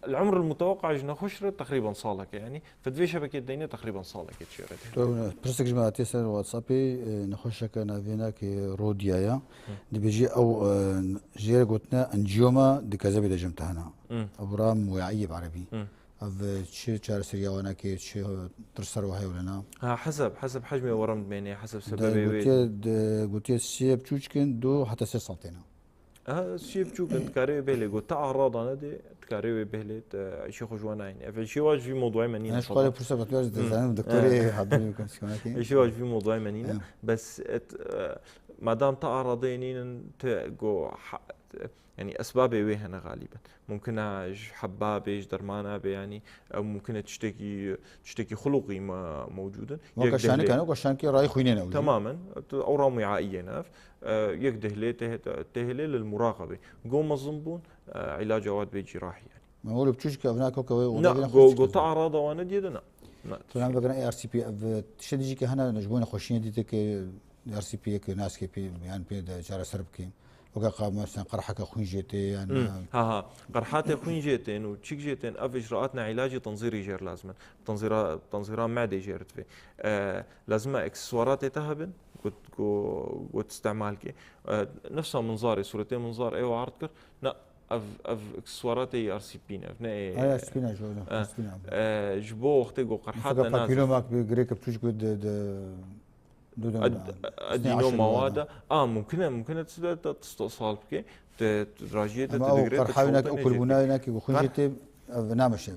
El-umr el-muteweqqa ji nexweş re teqrîben salek e, yanî, fi di vê şebekê deyne teqrîben salekê çêre tê. Tu, pirsek ji me hatiye ser WhatsAppê, e, nexweşeke navênakê Rodiya ya. Dibêjî ew, e, jê re gotine anjiyoma di kezebê de jim te hene. Hmm. Ewram we'iyê bi erebî. Hmm. Ev, e, çi çareseriya wan e ki, çi, e, tirser wa heye wele na? Ha, heseb, heseb hecmê werim dimênê, heseb De sebebê wê. Gotiye, de, gotiye siyê biçûçkin, du heta sê sal têne. Ha, siyê biçûk in, dikarê wê bêhlê got. Ta arada nedê, dikarê wê bêhlê, te, îşê xwe ji wan nayînê. Ev îşê wa ji vî mewduayê me nîne. Eş xwalê pursa betwar ji Hmm. dizanim, doktorê Eh. hadimê bikim, sîkonakê. Îşê wa ji vî mewduayê me nîne. Eh. Bes, et, e, madam ta aradeyê nînin, te go, ha, te, yanî esbabê wê hene xalîben. Mumkin e ji hebba bê, ji dermana bê, yanî, ew mumkin e tiştekî, tiştekî xuluqî me, mewcûd in. Weke Yek şanik dehlê- hene, weke şanikê rayî xwînê ne wî. Temamen, tu ewram wiaiyê ne ev. E, yek dehlê tê-, têhilê lil muraqebê. Go mezin bûn, e, îlaca wa dibê cîrahî, yanî. Me wilo biçûçke ev nake weke wê Na, oda go, bîne go xwe ta çikin. Arada wane diye de na. Na. Tu hem vekine A R C P, ev tiştê dijî ke hene ji bo nexweşiyê dîte ke A R C P yek naskê pê, yan pê de çareser bike. Weke qa, mesela, qerheke xwîn jê tê, yan, Hmm. e, Ha, ha. Qerhatê xwîn jê tên û çik jê tên, ev icraatna îlacî tenzîrî jêr lazim in. Tenzîra, tenzîra medê jêr divê. E, lazim e ekseswaratê te hebin, got, go-, got istemal kê. E, nefsa minzarê, sûretê minzar ê we erd kir. Na, ev, ev ekseswaratê E R C P ne, ev ne ê- Ay, spîna ji wele, Eh, spîna. E, ji bo wextê go qerhat Fekek te nazif. Papîlomak bi girêk bi tûj got de, de, de, de, Ad-, de, adîno mewada. A, mumkin e, mumkin e tu de, de, tu sal bike. Te, tu rajiyê te, Ama tu ew digre, te qerhavê nak, çoltê ew kulbûnayê nêdî. nak, go xwîn Qer- jê tê, ev nameşe, ev.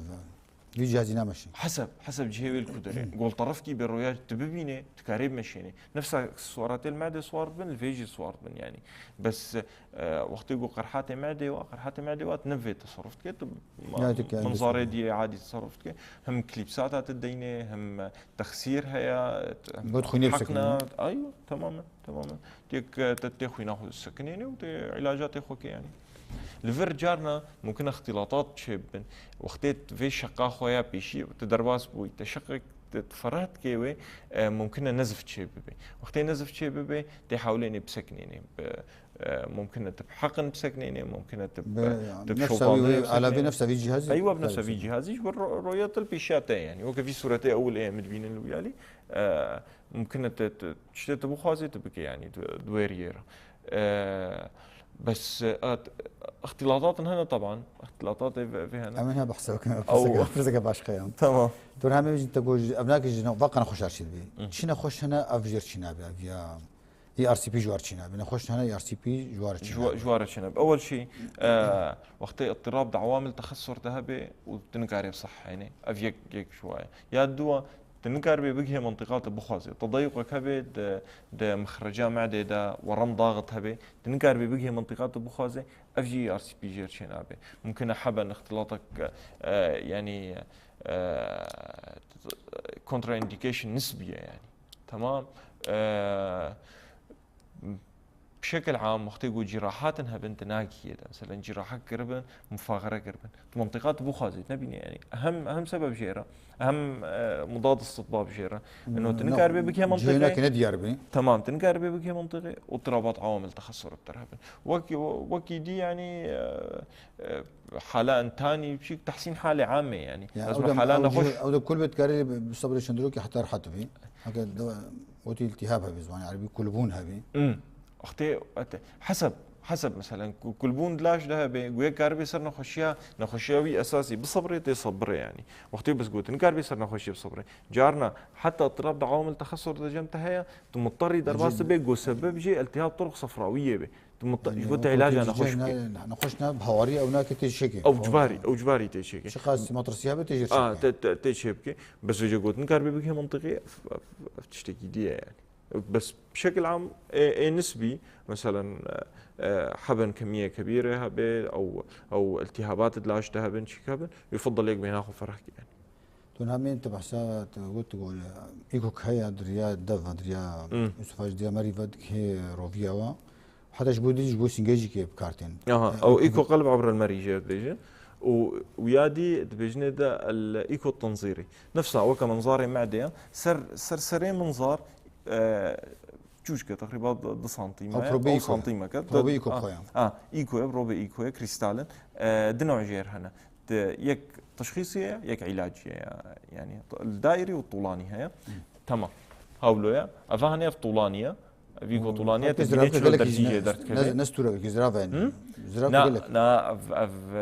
Vî cihazî nameşe. Heseb, heseb cihê wê li ku derê. Gol terefkî bê roya tu bibîne, tu karê bimeşênê. Nefsa swara têl medê swar dibin, li vê jî swar dibin, yanî. Bes, e, wextê ku qerhatê medê wa, qerhatê medê wa, tu ne vê teserruf dike, tu ma-, Ya, dike, minzarê dike. Diyê adî teserruf dike. Hem klîpsata tu deyne, hem texsîr heye, hem Got xwînê heqna. Bisekine. Aywa, temamen, temamen. Têk, e, te tê xwîna xwe sekinêne û tê îlaca tê xwe ke, yanî. Li vir carna mumkin e îxtîlatat çêbibin. Wextê vê şeqa xwe ya pêşî, tu derbas bûyî, te şeqek te fereh dike wê, e, mumkin e nezif çêbibe. Wextê nezif çêbibe, tê hewlênê bisekinêne. Bi, e, mumkin e tu bi heqin bisekinêne, mumkin e tu bi, Be, tu bi nefsa şopandeyê wî, wî, alavê bisekinêne. Nefsa vî cihazî Eywa bi nefsa vî bisekinêne. Cihazî, ji bo ro-, roya te li pêşiya te, yanî. Weke vî sûretê ewil ê em dibînin li wî alî. E, mumkin e tu, tu, tiştê tu bixwazê, tu bike, yanî, tu, di wê riyê re. E, bes, e, îxtîlatatin hene, teban. Îxtîlatatê vê, vê hene. Em ê ne behsa bikin, Ew- pirseke, pirseke başqa ye. Tamam. Tu hemê jî te got, ev nake ji ne-, vaqe nexweş arşîv dibê. Hı. Çi nexweş hene, ev jêr çî nabe, ev ya, E R C P ji war çî nabe. Nexweş hene, E R C P ji war çî Ji wa-, nabe. Ji war çî nabe. Ewel şî, e, wextê îttirab di awamil texesur de hebe û tu nikarê bi sehhênê. Ev yek, yek ji wa ye. Ya duwa, tu nikaribê bigihê mintîqa tu bixwazê. Tedayuqek hebe di, di mixreca medê de, werim daxit hebe. Tu nikaribê bigihê mintîqa tu bixwazê, ev jî E R C P jêr çê nabe. Mumkin e heben îxtîlatek, e, yanî, e, contraindication nisbî ye, yanî. Tamam. E, bi şekil am, wextê ku cîrahatin hebin, tu nagihiyê de. Meselen, cîrahek kiribin, mufaxere kiribin. Tu mintîqa tu bixwazî, nebîne, yanî. Hem, hem sebeb jê re, hem, e, mudad istitbab jê re. Ino tu Ne, nikaribê bikê cihê mintîqê. Nake ne diyar bî. Tamam, tu nikaribê bikê mintîqê û tirabat awamil texesur bi te re hebin. Wekî, wekî dî, yanî, e, e, hala entanî, çîk tehsîn halê amê, yanî. Ya, Lazim ew de, hala ew nexweş. Cihê, ew de kulbê dikarê bi, bi sebrê çendrokî heta rehat bî. Heke de, wekî iltihab hebî, zimanê erebî kulbûn hebî. Hmm. Wextê, ete, heseb, heseb, meselen, ku-, kulbûn di laş de hebe, guye karibê ser nexweşiya, nexweşiya wî esasî bisebrê, tê sebrê, yanî. Wextê bes gotin, karibê ser nexweşiyê bisebrê. Carna, heta tirab de awamil texesur de cem te heye, tu mutterî derbas Cem- dibe, go sebeb jê iltihab turuq sefrawiyê be. Tu mut-, Yanî, ji bo te wekî îlaca cihê nexweş ne-, bike. Nexweş ne, bi hawarî ew nake tê çêke. Ew cibarî, ew cibarî tê çêke. Çiqas matrasiya be tê jê A, çêke. Te, te, tê çê bike. Bes vêce gotin kar bê bike mintîqê, ev, ev, ev tiştekî diye yani. Bes bi şekil am, ê, ê nisbî, meselen, e, e, heben kemiye kebîre hebe, ew, ew iltihabat di laş de heben, çîk heben, yufaddal yek bêhna xwe ferah ke yani. Tu namên tu behsa tu got, tu got, îkok heya diriya dev, diriya Hmm. Yusuf Hacı, diriya Merî ve dikê roviya wa. Heta ji bo dî, ji bo sîngê jî kê bi kar tên. Aha, E, ew e, eco qelb abr el merî jê dibêjin. Û, û ya dî dibêjinê de el eco tenzîrî. Nefsa weke menzarê me'dê ye. Ser, ser serê menzar, e, çûçke teqrîba du, du santîm Ew e, probê ew eco ye. santîmeke. Probê eco Ah, xwe ye. ah, eco ye, probê eco ye, krîstal in. E, di newc jêr hene. Di yek teşxîsî ye, yek îlacî ye. Yani, li daîrî û tûlanî heye. Tamam. Hawlo ye. Eva hene ev tûlanî ye. Ev eco tûlanî ye, Herkes te dînê ziravke çilo gelek derzî ne, jê derdikeve. ne, ne stûre, zirav e. Hı? Ziravke Na, gelek. na, ev, ev,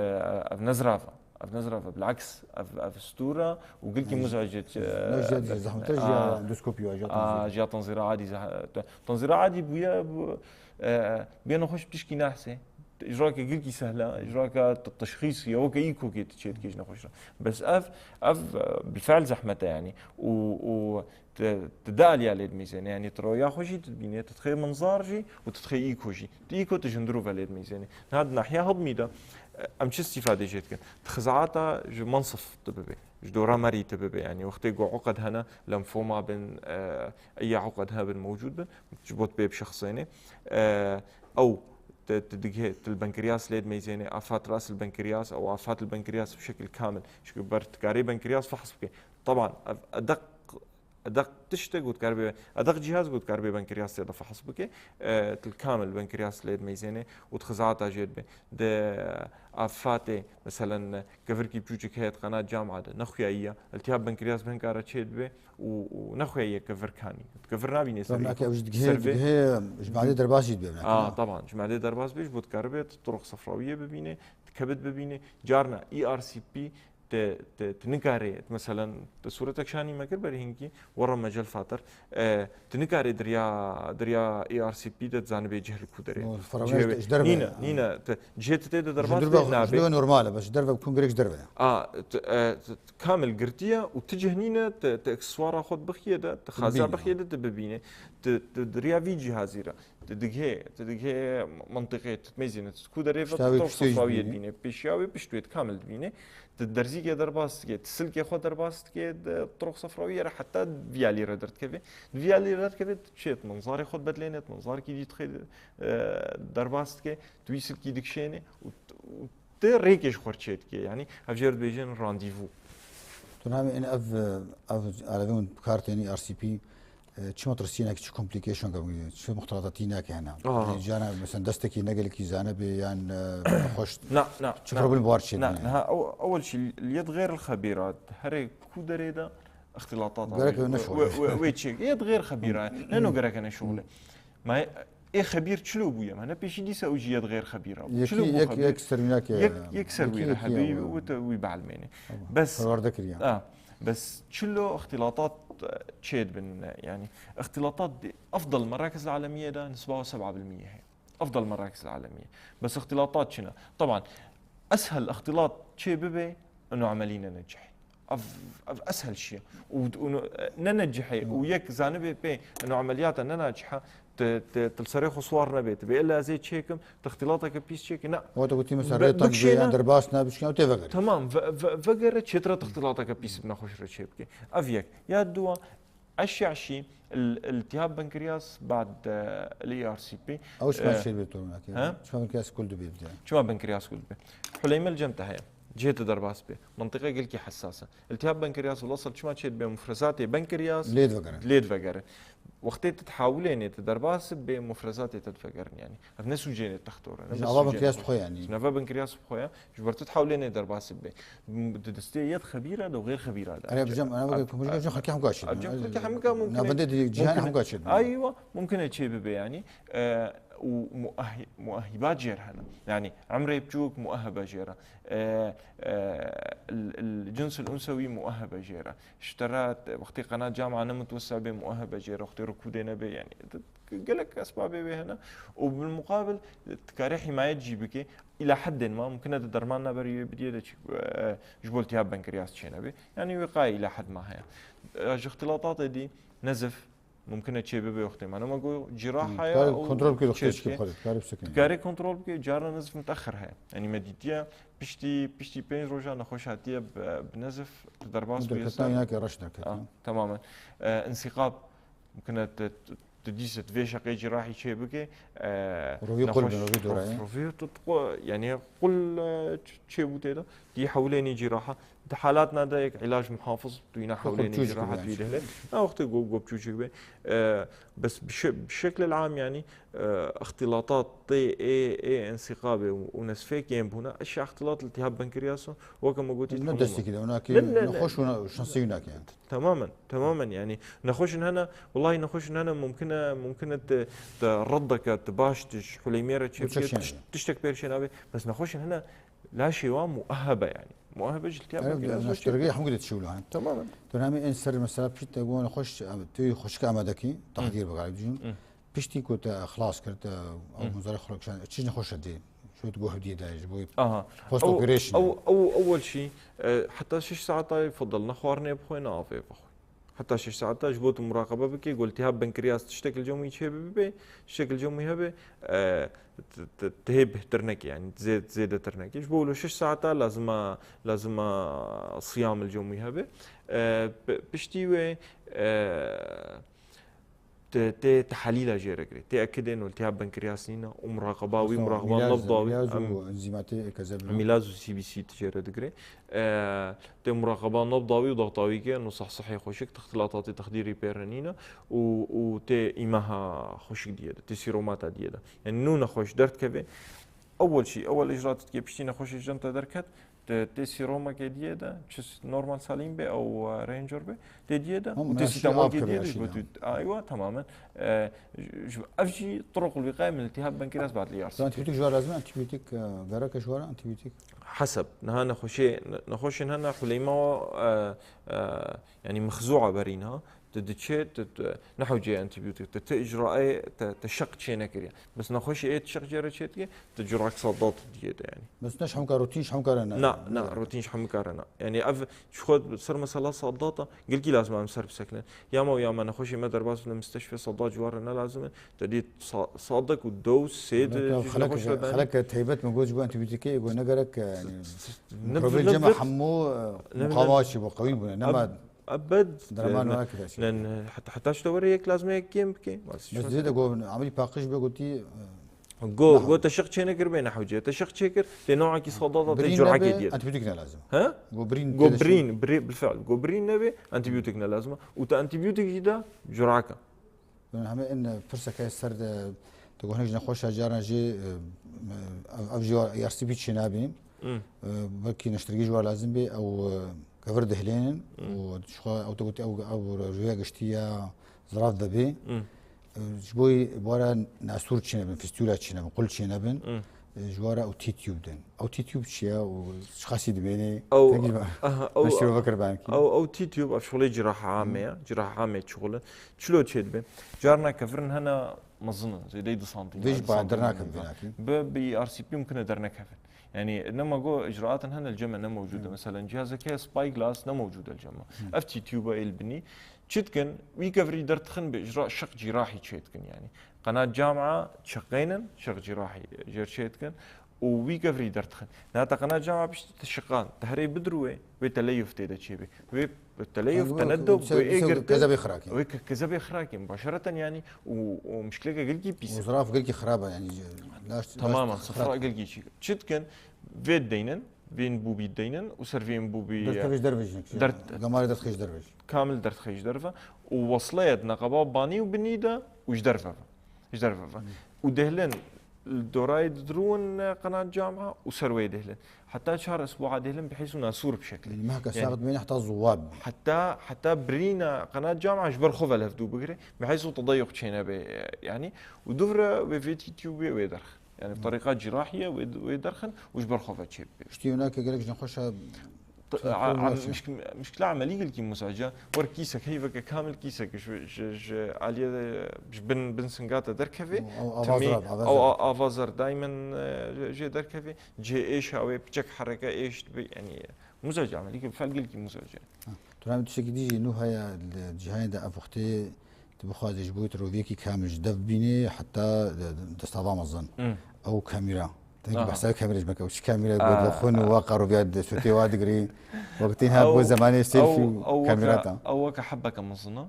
ev ne zirav e. Ev ne zirav e. Bilaks, ev, ev stûr e û gilkî Ne, muzecî, ne, e, ne, zehmet e, ji ya a, endoskopî ya, ji ya a, tenzîrê. ji ya tenzîra adî zeh-, te-, tenzîra adî bûye, bû, e, bûye nexweş pişkî nehsê. Îcrake gilkî sehla, îcrake t-, teşxîsî ye, weke îkokê tu çê dikê ji nexweş re. Bes ev, ev, e, bilfe'l zehmet e yani. Û, û Ti, ti di aliya lê dimîzêne. Yanî ti roya xwe jî tu dibînê, tu dixê minzar jî û tu dixê îko jî. Tu îko tu ji hundir û ve lê dimîzênî. Niha di nahiya hedmî de, e, em çi îstîfadê jê dikin? Di xizaata ji mensif tu bibê, ji dora merî tu bibê. Yanî wextê ku uqed hene, lenfoma bin, e, eya uqed hebin mewcûd bin, ji bo tu pê bişexsênê. E, ew, tu, tu digihê, tu li benkriyas lê dimeyzênê, afat ras li benkriyas, ew afat li benkriyas bi şekil kamil. Çunku ber tu karê benkriyas fehs bikê. Teban, ev edeq Edeq tiştek got kar bê, edeq cihaz got kar bê benkriyas tê de fehs bike. E, til kamil benkriyas lê dimeyzêne û di xizata jê dibe. Di afatê, meselen, kevirkî biçûçik heye di qenat cama de, nexuyayiya, iltihab benkriyas bi hin kare çê dibe û, û nexuyayiye kevir kanî. Kevir nabîne ser Tamam, nake ev ji digihê, ser vê. digihê, ji madê derbas jî dibe, nake, Aa, ha? Taban, ji madê derbas bê, ji bo dikaribe, di turuq sefrawiyê bibîne, di kebid bibîne. Carna E R C P te, te, te nikarê, meselen, te sûretek şanî me kir berî hinkî, werre me cel fatir. E, te nikarê diriya, diriya E R C P de zanibê cih li ku derê. No, ferqe Cihê ji, wê. ji derve Nîne, ya. nîne, te, cihê te tê de Ji derbas derve, bê ji nabê. derve normal e, bes ji derve ku gerek ji derve ya. A, te, e, te, te kamil girtiye û ti cih nîne, te, te ekseswara xwe bixiye de, te xaziya Bibîne. bixiye de, te bibîne. Te, te diriya vî cihazî re. Tu digihê, tu digihê mentiqê, tu dimeyzîne, tu ku derê ve Pişta wê tu piştê jî sefrawiyê dibînî. dibînî, pêşiya wê pişt wê tu kamil dibînî. Tu derzîkê derbas dikê, tu silkê xwe derbas dikê, di turuq sefrawiyê re heta viyalî re derdikevê. Di viyalî re derdikevê, tu çê tu menzarê xwe bedilêne, tu menzarkî dî dixê, e, derbas dikê, tu wî silkî dikişênê û, û tu rêkê ji xwe çê dikê. Yanî, ev jê re dibêjin randîvû. Tu navê in ev, ev alevê hûn bi kar tênî R C P, E, çi metirsînek, çi komplîkeşon ke bûye, çi muxtelatatînek hene. Aha. Yanî, cana, mesela, destekî ne gelekî zane bê yan, e, xweş, Na, na, çi na. problem war çê Na, bûye? Niha ew, ewel şî, li yed xêr xebîra, herê ku derê de ixtilatat Gerek abi. ne We, şoğle. we, we, we çê, yed xêr xebîra, ne no gerek ne şoğle. Ma ê xebîr çilo bûye, ma ne pêşî dîsa ew jî yed xêr xebîra bû. Yekî, Çilo bû yek, xwe? yek serwînakê, Yek, yek serwîne yekî hebî, ama. we te wî behlmêne. Tamam. Bes, Perwerde kiriye. ha. Bes çilo ixtilatat, e, çê dibin, e, yanî ixtilatat di efdal merakizê alemiyê de nisba seb'a bil mîye heye. Efdal merakizê alemiyê. Bes ixtilatat çi ne? Teban, eshel ixtilat çê bibe, eno emelî ne necihê. Ev, ev eshel şiye. Û, û ne necihê. Û yek zanibê pê, eno emeliyata ne naciha, Ti, ti, ti li serê xwe swar nebê, ti bê, illa ez ê çêkim, ti ixtilateke pîs çêkî, na. Wata gotî, mesela, Be-, rê teng bê, bikişêne. yan derbas ne, bikişîne, ew tê vegere. Tamam, ve-, ve-, vegere çêtir e ti ixtilateke pîs bi nexweş re çê bike. Ev yek. Ya duwa, eşya şî, il-, iltihab benkriyas bad, e, li E R C P. Ew çima E, çê dibê, tu nake? he? Çima benkriyas kul dibê, bir de? Çima benkriyas kul dibê? Huleyme li cem te heye. Cihê te derbas bê. Mentiqe gelkî hessas e. Îltihab benkriyas û lesel çima çê dibe, mufrezatê benkriyas Lê divegerin. lê divegerin. Wextê tu dihawilênê, tu derbas bê, mufrezatê te divegerin yanî. Ev ne sûcê ne textor e, ne Ji ava benkriyas bi xwe yanî. Ji nava benkriyas bi xwe ya, ji ber tu dihawilênê derbas bibe. M-, di destê yed xebîra de û xêr xebîra de. Erê, bi cem, erê, Ab-, bi cem, ab-, xelkê hemka çê ab-, cem, xelkê hemka mumkin e, Navendê di cîhan mumkin e. hemka çê dibe. Aywa, mumkin e çê bibe yanî. E, û muahi-, muahibat jê re hene. Yanî emrê biçûk muahibe jê re. E, e, el, el cins el unsewî muahibe jê re. Ji te re wextê qenat cama ne mutwesse'bê muahibe jê re. Wextê rikûdê nebe, yanî, gelek esbabê wê hene. Û bil muqabil, tu karê hîmayet jî bikê. Îla heddên ma, mumkin e tu derman naberî wê bidiyê de çi, e, ji bo iltihab benkriyas çênebe. Yanî wê qayê îla hed ma heye. E, ji ixtilatatê dî, nezif, Mumkin e çê bibe wextê me. Nema got ciraha Hmm, ya karê û kontrol bike, çê doxtorê çi dike. Xwedê, karê bisekine. Dikarê kontrol bike, carna nezif miteexir heye. Yanî me dîtiye piştî, piştî pênc roja nexweş hatiye bi, bi nezif derbas Bu bûye derketina ser. Yine ki araç derketina. Ah, tamamen. E, insîqab, mumkin e te, te, Tu dîsa divê şeqê cîrahî çê bike. E, Rovî qul nexweş- bin, rovî dora ye. Rovî tu qu- yani qul e, ç- çêbû tê de. Dî hewlênî cîraha. Di halatna de yek îlac muhafiz duyna Qul hewlênî çûçik cîraha be, dî yani. Lehle. Na wextê go gopçûçik be. E, bes bi şe- bi şeklil am yani e, ixtilatat tê ê ê ensiqabê û, û nesfê kêm bûna. Eşya ixtilat iltihab benkiryaso weke me gotî Ne tamam. destekî de, ona ki Ne, ne, ne. nexweş û şansî wina ki yani. Tamamen, tamamen yani. Nexweşin hene, welahi nexweşin hene mumkin e, mumkin e te, te reddeke, te baş, te ji Huleymê re çê Uçak bike, şen tiş- yani. Tiştek pêr çê nabe. Bes nexweşin hene, laşê wa muehev e yani. Muehev e ji iltihab Evet, benkiryaso çê naştergê bike. Hemû de tişî wilo hani. Tamamen. Tu namê en ser mesela pişt te gon xweş, tu xweşik amade kî, tahdir bikare bijîn. Hı. Piştî ku te ixlas kir, te ew Hı. muzarê xwe kişand, çi nexweş e dê. Şu tu go hevdî de ji bo Aha. post Ew, operation. ew, ew, ewel şî, e, heta şeş saeta yifadil ne xwarinê bixwe, ne avê bixwe. Heta şeş saeta ji bo tu muraqebe bikê, go iltihab benkiryaso tiştek li cem wî çê bibe, tiştek li cem wî hebe, e, t- t- tihê bihtir neke, yani zê- zêdetir neke. Ji bo wilo şeş saeta lazima, lazima siyam li cem wî hebe. E, p- piştî wê, e, te, te tehelîla jê re girê. Tê ekidên û iltihab benkiryaso nîne û muraqeba wî, muraqeba nabda wî. Mîlaz em- û enzîmatê keze bi. Mîlaz û C B C tu jê re digirê. E, tê muraqeba nabda wî û daxta wî ke, no sah sihê xweşik, ixtilatatê texdîrî pê re nîne û, û tê îmeha xweşik diyê de, tê sîromata diyê de. Yani nû nexweş derdikeve. Ewel şî, ewel îcraat dike, piştî nexweşê ji cem te derket, te, tê sîromeke diyê de, çi normal salîn be, ew, e, rêncor be, tê diyê de, Hom û tê her şey sîtamol av kê keve diyê her de, ji şey bo yani. tu, aywa, tamamen. E, ji, ji, ev jî turuq û vîqayê min iltihab benkiryaso bad li yar. Antibiotik ji wa lazim, antibiotik, e, gerek ji wa antibiotik. Heseb, niha nexweşê, nexweşên hene Huleyma, e, e, yani mexzûa berî niha, tu diçê, tu, tu, ne hewceyê antibiotik, tu, tu icraê, te, te şeq çê nekiriye. Bes nexweşê ê tu şeq jê re çê dike, tu curak sadat diyê de yani. Bes ne ji hemû kar rotîn ji hemû kar ne. Na, na, rotîn ji hemû kar ne. Yani ev, ji xwe ser mesela sadata, gelkî lazim em ser bisekinin. Ya me û ya me nexweşê me derbas bine misteşfê, sadat ji wan re ne lazim e. Te dî sa- sadik û dew, sê di ji nexweş re dane. Xeleke teybet min got ji bo antibiyotîkê, got ne gerek, yani, Ne mikrobê bi- ne cema bi- hemû, e, ne bi- muqawa çi bo, qewî bûne. Nema Ebed, derman ne- wake de şey. Ne, ne, heta, heta ji te were yek lazim e yek kêm bike. Bas, Bes şo- dizê de got, amî paqij be gotî, e, Go, Nahwe. go te şeq çê nekir bê nehewce. Te şeq çê kir, tê noakî sadada te birîn curakê nebe, diye. antibiyotîk ne lazim. Ha? Go birîn Go tê de şey. birîn, birî- bilfiil. Go birîn nebe, antibiyotîk ne lazim. Û te antibiyotîk jî da curaka. Yani heme en, e, pirseke ser de, tu got hinek ji nexweşa caran jî, e, ev, ev jî E R C P çênabî. Hmm. E, belkî neştergî ji wa lazim bê, ew, e, kevir dihlênin Hmm. û ji xwe ew te gotî ew, ew rêya giştî ya zirav de bê. Hmm. E, ji bo wara nasûr çênebin, fistûla çênebin, qul çênebin. Hmm. E, ji wara ew T-tube din. Ew T-tube çi ye û çi xasî dibênê? Ew- Tengî ji me- Aha, me ew- şîrove kir belkî. Ew, ew T-tube, ev şixulê ciraha ame ya. Ciraha ame şixule. Çilo çê dibe? Carna kevirin hene mezin in, zêdeyî du santîm. Vê jî du santîm dernakevin mezin. vênakî. Bi, bi E R C P mumkin e dernekevin. Yani nema go icraatin hene li cem me ne mewcud e. Mesela cihazeke spyglass ne mewcud e li cem me. Ev T-tube ê li binî. Çi dikin? Wî kevirî derdixin bi icra şeq cîrahî çê dikin yani. Qenat cam'a çeqênin, şeq cîrahî jêr çê dikin û wî kevirî derdixin. Niha te qenat cam'a piştî te şiqan, te herê bidirû wê, wê teleyuf tê de çêbê. Wê teleyuf te ne do, wê ê girtin. Kezebê xirakî. Wê ke-, kezebê xirakî, mubaşereten yani û, û mişkileke gelkî pîs. Û ziraf gelkî xirab e yani. Laş, Tamamen, laş sifra gelkî çi. Çi dikin? Vê deynin, vê înbûbî deynin û ser vê înbûbî Derdxêj dervejin. Derd- Gemarê derdxêj dervej. Kamil derdxêj derve û wesleye di neqeba banî û binî de û ji derve ve. Ji derve ve. Û dêhlin li dorayê didirûn qenat cam'a û ser wê dêhlin. Heta çar esbu'a dêhlin bi hêz û nasûr bi şeklê. Yani mehka Yani- sax dibêne heta zuwab. Heta, heta birîna qenat cam'a ji ber xwe ve levdû bigire. Bi hêz û tedeyuq çênebe yani. Û dûvre wê vê T-tube wê derx. Yani bi terîqa cîrahî ye wê, wê derxin û ji ber xwe ve çê bibe. Piştî wina ke gelek ji nexweşa T- a- a- muşk- Muşkila emelî gelkî muzace. Wer kîsek, heyveke kamil kîsek ji, ji, ji aliyê de, ji bin, bin singa te derkevê. Ew, ew Timî, ava zirab, ava ew zirab. a- ava zer daimen, e, jê, jê derkevê. Cihê êşa wê piçek hereke êş dibe. Yani muzace emelî gelkî fel gelkî muzace. Tu namê tiştekî dî jî nû heye li cîhanê de ev wextê tu bixwazî ji bo tu roviyekî kamil ji dev bînî heta de-, destava mezin. Hmm. Ew kamîra. Tenê Aha. behsa kamîra ji me ke ew çi kamîra Ah. got xwe nû wa qaroviya de sotê wa digirî. Wextê ha Ew- bo zemanê selfie ew- ew û kamîra weke- ta. Ew weke hebeke mezin e.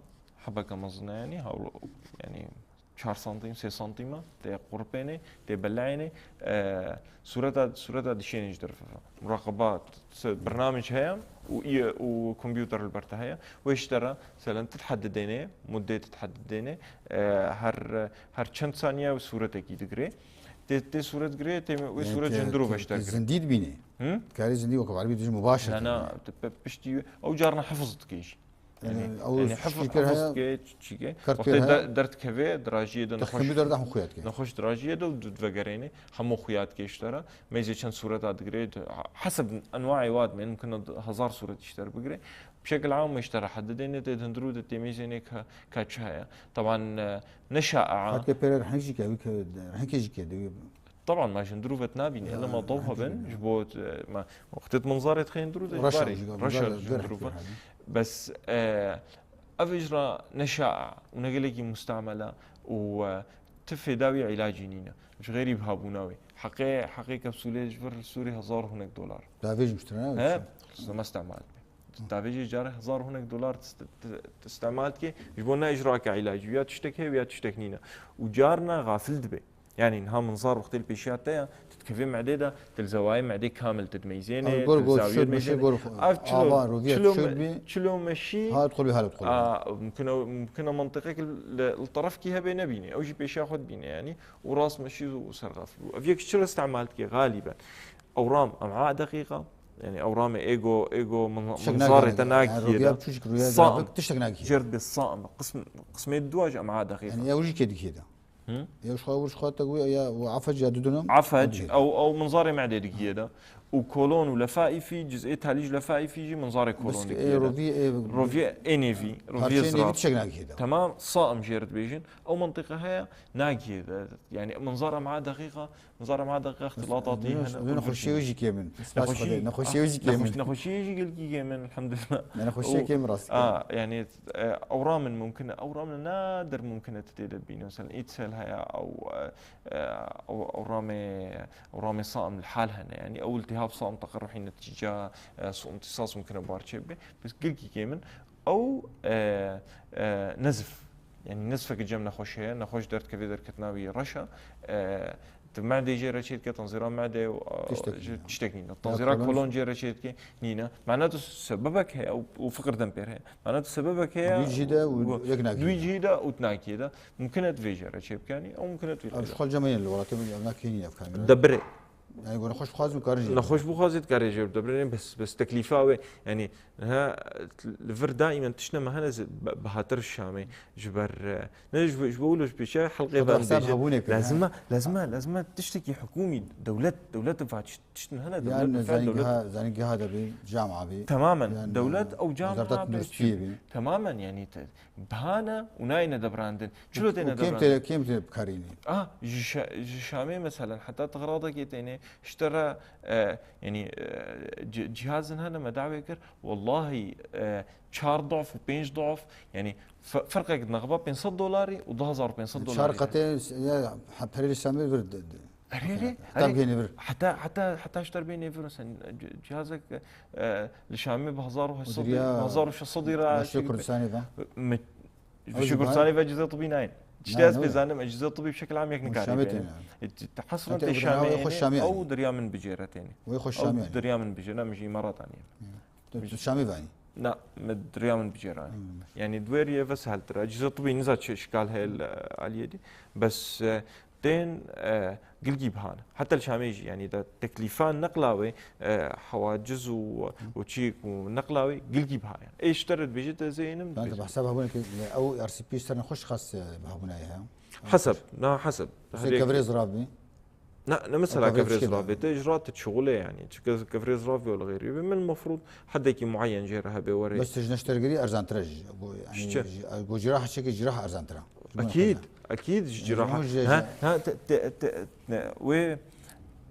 Hebeke mezin e, yanî, hewl, yanî, çar santîm, sê santîm e, tê qurpênê, tê beleyênê, e, sûreta, sûreta dişênê ji derve. Muraqeba, t-, bernamec heye û î-, û kompûter li ber te heye. Wê ji te re, selen, tu dihedidênê, muddê tu dihedidênê, e, her, her çend saniye sûretekî digirê. Tê, tê sûret girê, tê wê Yani sûret te, ji hundirû te, veşter te girê. Zindî dibînî. Hı? Karî zindî wekî erbî dijî mubasher. Na, na, te pe-, piştî ew carna hifiz dike jî. Yani, yani, ew hifiz, şikir hifiz heye, dike, çi-, çi dike. Kart Wextê pê de-, heye. Derdikeve, dirajiyê de Te nexweş, xemî derde hemû xuya dike. Nexweş dirajiyê de û tu divegerênê, hemû xuya dike ji te re. Mêzê çend sûreta digirê, tu, ha-, hesib enwaê wa dime, mumkin e hezar sûret ji te re bigirê. Bi şekil am ji te re hedidêne, tê di hundirû de tê mêzênê ka, ka çi heye. Teban, e, ne şaia. Xelkê pê re rehnek jî ke, wî ke, rehnkê jî ke, de wî Teban, ma ji hundirû ve nabînî. Ya, Ela ma dow hemşire hebin, ya. Ji bo, e, ma, wextê tu minzarê dixê hundirû de, ji Reşa barê, jî, reşa minzar ji gel hundirû ve. Hemşire. Bes, e, ev ijra ne şaia û ne gelekî mustamel e û, e, ti fêda wî îlacî nîne. Ji xêrî bihabûna wî. Heqê, heqê kapsûlê ji vir sûrî hezar û hinek dolar. Davêjim ji tira, He? Zeme istemal dibe. Davêjê carê hezar û hinek dolar tist-, ti-, ti-, istemal dike. Ji bo ne ijrake îlacî. Ya tiştek heye, ya tiştek nîne. Û carna xafil dibe. Yani niha minzar wextê li pêşiya te ya, tu dikevê medê de, tu li zewayê medê kamil tu dimeyzênê, Ew gor tu li gor zawiyê şöt meşe dimeyzênê. gor Ev çilo, ava roviya çilo şöt me-, bi. çilo meşî, Ha, dixul bi, ha, dixul bi. a, mumkin e, mumkin e mentiqek li, li terefkî hebe nebîne. Ew jî pêşiya xwe dibîne yani. Û rast meşî û serxaf. Ev yek çira istemal dike galiben. Ewram, em'a deqîqa. Yani ewramê êgo, êgo min-, Tiştek minzarê nagihê. te Yani nagihê roviya de. biçûçik, roviya Saim. grafik, tiştek nagihê. Cerd bi saim. Qism-, qismê dua ji em'a deqîqa. Yani ew jî kê dikê de. Hı? Ya wî xwe, wî xwe te got ya, û afec ya du dönem Afec, ew, ew minzarê medê digihê de. Û kolon û lefaîfî, cizê talî ji lefaîfî jî minzarê kolon Bisk-, digihê e, de. rovî, e, Rovî ê nêvî, rovî parçeyê nêvî zirav. tiştek nagihê de. Temam, saim jê re dibêjin. Ew mentiqe heye, nagihê de. Yani minzara ma deqîqa, minzara ma deqîqa ixtilatatî Duyun, hene, duyun û xweşiyê wî jî kêm in. Spas Nexweşî, Xwedê. Nexweşiyê wî jî kêm in. nexweş-, nexweşiyê jî gelkî kêm in, elhamdulillah. Ne, nexweşiyê Û, kêm in rast. a, yani, e, ewramên mumkin e, ewramên nadir mumkin e tu tê de bîne. Mesela, îtsel heye, ew, e, e, ew, ewramê, ewramê saim li hal hene. Yani, ew iltihab saim teqerruhî netîca, e, su imtisas mumkin e bar çêbibe. Bes gelkî kêm in. Ew, e, e, nezif. Yani, nezfeke cem nexweş heye. Nexweş derdikeve derketina wî reş e. E, tu medê jê re çêdike, tanzîra medê û, e, Tiştek ji-, nîne. tiştek nîne. Ya Tanzîra kolon kolon jê re çêdike, nîne. Mena tu sebebek heye û, û fikir dem pêr heye. Mena tu sebebek heye Dû cihî de û û yek nakî dû de. cihî de û tu nakî de. Mumkin e tu vê jê re çêbikanî, ew mumkin e tu vê Ev re. ji xwe cem yên li welatê min ev nakî nîne ev kamîra. De birê. Yani, gor nexweş bixwazî û karin jê. Nexweş bixwazî dikarê jê bide birê, bes, bes teklîfa wê, yani, ha, li vir daîmen tişt nema hene zê-, be-, bihatir Şamê, ji ber, e, ne, ji bo, ji bo wilo ji pêşiya helqê Xwe van hesab dibêje. hebûnê kir, Lazim ha? e, lazim e, lazim e tiştekî hikûmî, dewlet, dewlet va tişt-, tiştin hene, dewlet Yani, bi fiil, dewlet zanîngeha, zanîngeha de bî, cama bî. Temamen, Yani, dewlet ew cama wezareta be tenduristiyê çi-, bî. temamen, yani, te-, Bihane û nayêne debrandin. Çilo Û, têne û kêm debrandin? tê, kêm tê bikarînî? Ah, ji Şa-, ji Şamê meselen, heta Texradekê têne, ji te re, e, yanî, e, ci-, cihazin hene me dawê kir, wellahî, e, çar dof û pênc dof, yanî fe-, ferqek dine xiba pênc sed dolarî û du hezar û pênc sed dolarî. Çar qetê, ya, ha, perê li Şamê vir de, de. Erê, erê, Heta erê. bigihêne vir. Heta, heta, heta ji te bê nêvir, sen, c-, cihazek, e, li Şamê bi hezar û heşt sed, Û diriya bi hezar û şeş sed lira Başê şekil Kurdistanê ve. Me, Ew ji ji Kurdistanê ve ecizê tibî nayên. Tiştê Na, ez ne pê wê? zanim, ecizê tibî bi şekil am yek Hûn nikare Şamê bêne. têne. E, t-, t-, hesren Heta tê ew bina Şamê wê xwe yanî, Şamê ew yanî. diriya min bicêre têne. Wê xwe Ew Şamê yanî. diriya min bicêre, min ji Îmarat anî. Tu, tu Şamê ve yanî. Na, me diriya min bicêre anî. Hmm. Yanî di wê riyê ve seheltir e. Ecizê tibî niza çi şikal heye li aliyê dî. Bes, e, Tên, e, gilgî bihan. Heta li Şamê jî, yanî de teklîfa neqla wê, e, hewaciz û, û çîk û neqla wê gilgî biha ye. Ê ji te re dibêje te zênim Yani, dibêje. Behsa bihabûnekê, ew R C P ji te re nexweş xas, e, bihabûna ye, he? Heseb, na heseb. Her Sê yek kevirê zirav bî? Na, ne mesela Ew kevirê kevirê çi zirav bî? bê, te ijraat şixulê yani. Çi ke-, kevirê zirav bê wala xêrî bê. Min mefrûd hedekî muayyen jê re hebe were. Bes tu ji neştergirî erzantir e ji, bo, yani, Ji çi? ji, bo cîrah çekê cîrah erzantir e. Ji bo Ekîd, nexweş e. ekîd ji Ji cîraha. bo jê Ha, jê. ha, te, te, te, ne, wê,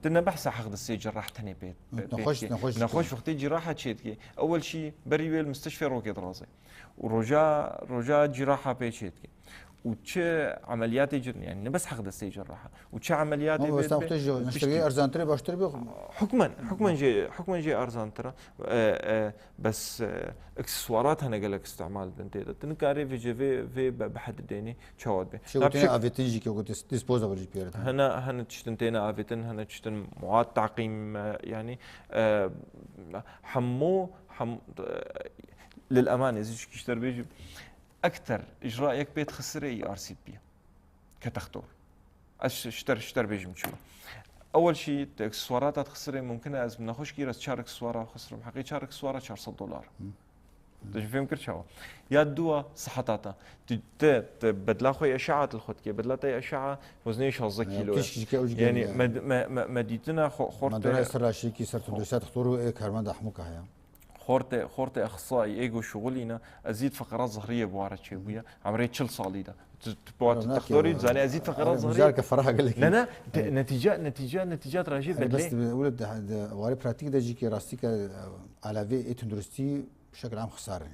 tu ne behsa heq de sê cîrah tenê pê, pê, Nexweş, pê nexweş Nexweş jî. wextê cîraha çê dike. Ewel şî berî wê li mistişfê rokê dirazê. Û roja, roja cîraha pê çê dike. û çi emeliyatê cir, yani ne bes heq destê cerraha. Û çi emeliyatê Ama bê westan dibe, xute ji û neşterî piştî. Erzantirê baştir bê. Hukmen, hukmen jê, hukmen jê erzantir e. E, e, bes, e, aksesuarat hene gelek istimal dibin tê de. Tu nikarê vê jê vê, vê be, bi hedi dênê çawa dibê. Şewtê avêtin jî ki disposable jî pêre. Hene, hene tiştin têne avêtin, hene tiştin muad taqîm, e, yani, e, hemû, hem, e, lil emanê, ez ji kişter bêjim. Ekter icra yek pê dixisirê E R C P ye. Ke textor. Ez şter, şter bêjim çi. Ewel şî, tu aksesuarata dixisirê, mumkin e ez bi nexweşkî re çar aksesuara xisirim. Heqê çar aksesuara çar sed dolar. Tu ji fêm kir çawa? Ya dua siheta te. Tu, te, te bedla xwe eşeat li xwe dike. Bedla te eşea weznê şazdeh kilo ye. Kişk jike ew jike Yani ye. Med, me, me, me dîtina xo-, xortê. Mandora ser raşîkî ser tundursa dixtor û ê karmenda hemû kahya. Xortê, xortê exsayî êgo şuxulîne, ez zîd feqerat zehriyê bi ware çêbûye. Emrê çil salî de. Tu, tu, tu, tu textorî zanî ez zîd feqerat zehriyê. Mijarke feraha gelekî. Ne, ne, te, netîca, netîca, netîca trajê bedlê. Bes wile de, de, warê pratîk de jî ki rastî ke, e, alavê ê tunduristî şekil am xisar in.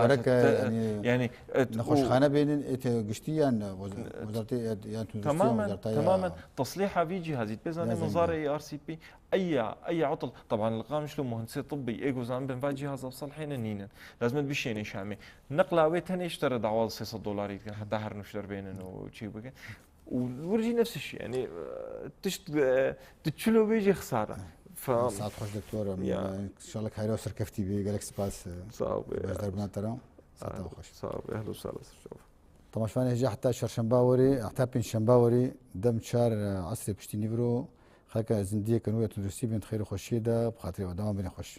Gerek yani, yani, e, nexweşxane bênin, ê te giştî yan, e, wez-, wezartê, e, yan tunduristî yan wezarta ya. Tamamen, tamamen. Teslîha vî cîhazî, pê zanî mizarê E R C P, Eya, eya util. Taban li Qamişlo muhendisê tibbî, ê gozan bin va cîhaza bi selhêne nînin. Lazim e bişêne Şamê. Neqla wê tenê ji te re dawa sê sed dolarî dikin, heta her nûşder bênin û çî bikin. Û wir jî nefs şî, yani, e, tişt, e, tu çilo bê jî xisar e. Fa- Saet xweş doktor, em, Ya. e, inşallah kayra serkeftî bê, gelek spas, e, Sağ ol be. Beşdarbina te re. Saet xweş. Sağ ol be, ehlo sala ser şov. Temaşevanê hêja heta çarşemba werî, heta pêncşemba werî, dem çar, e, esrê piştî nîvro, xelka zindiyê ke nû ya tunduristî bên xêr û xweşiyê de, bi xatirê we dewam bêne xweş.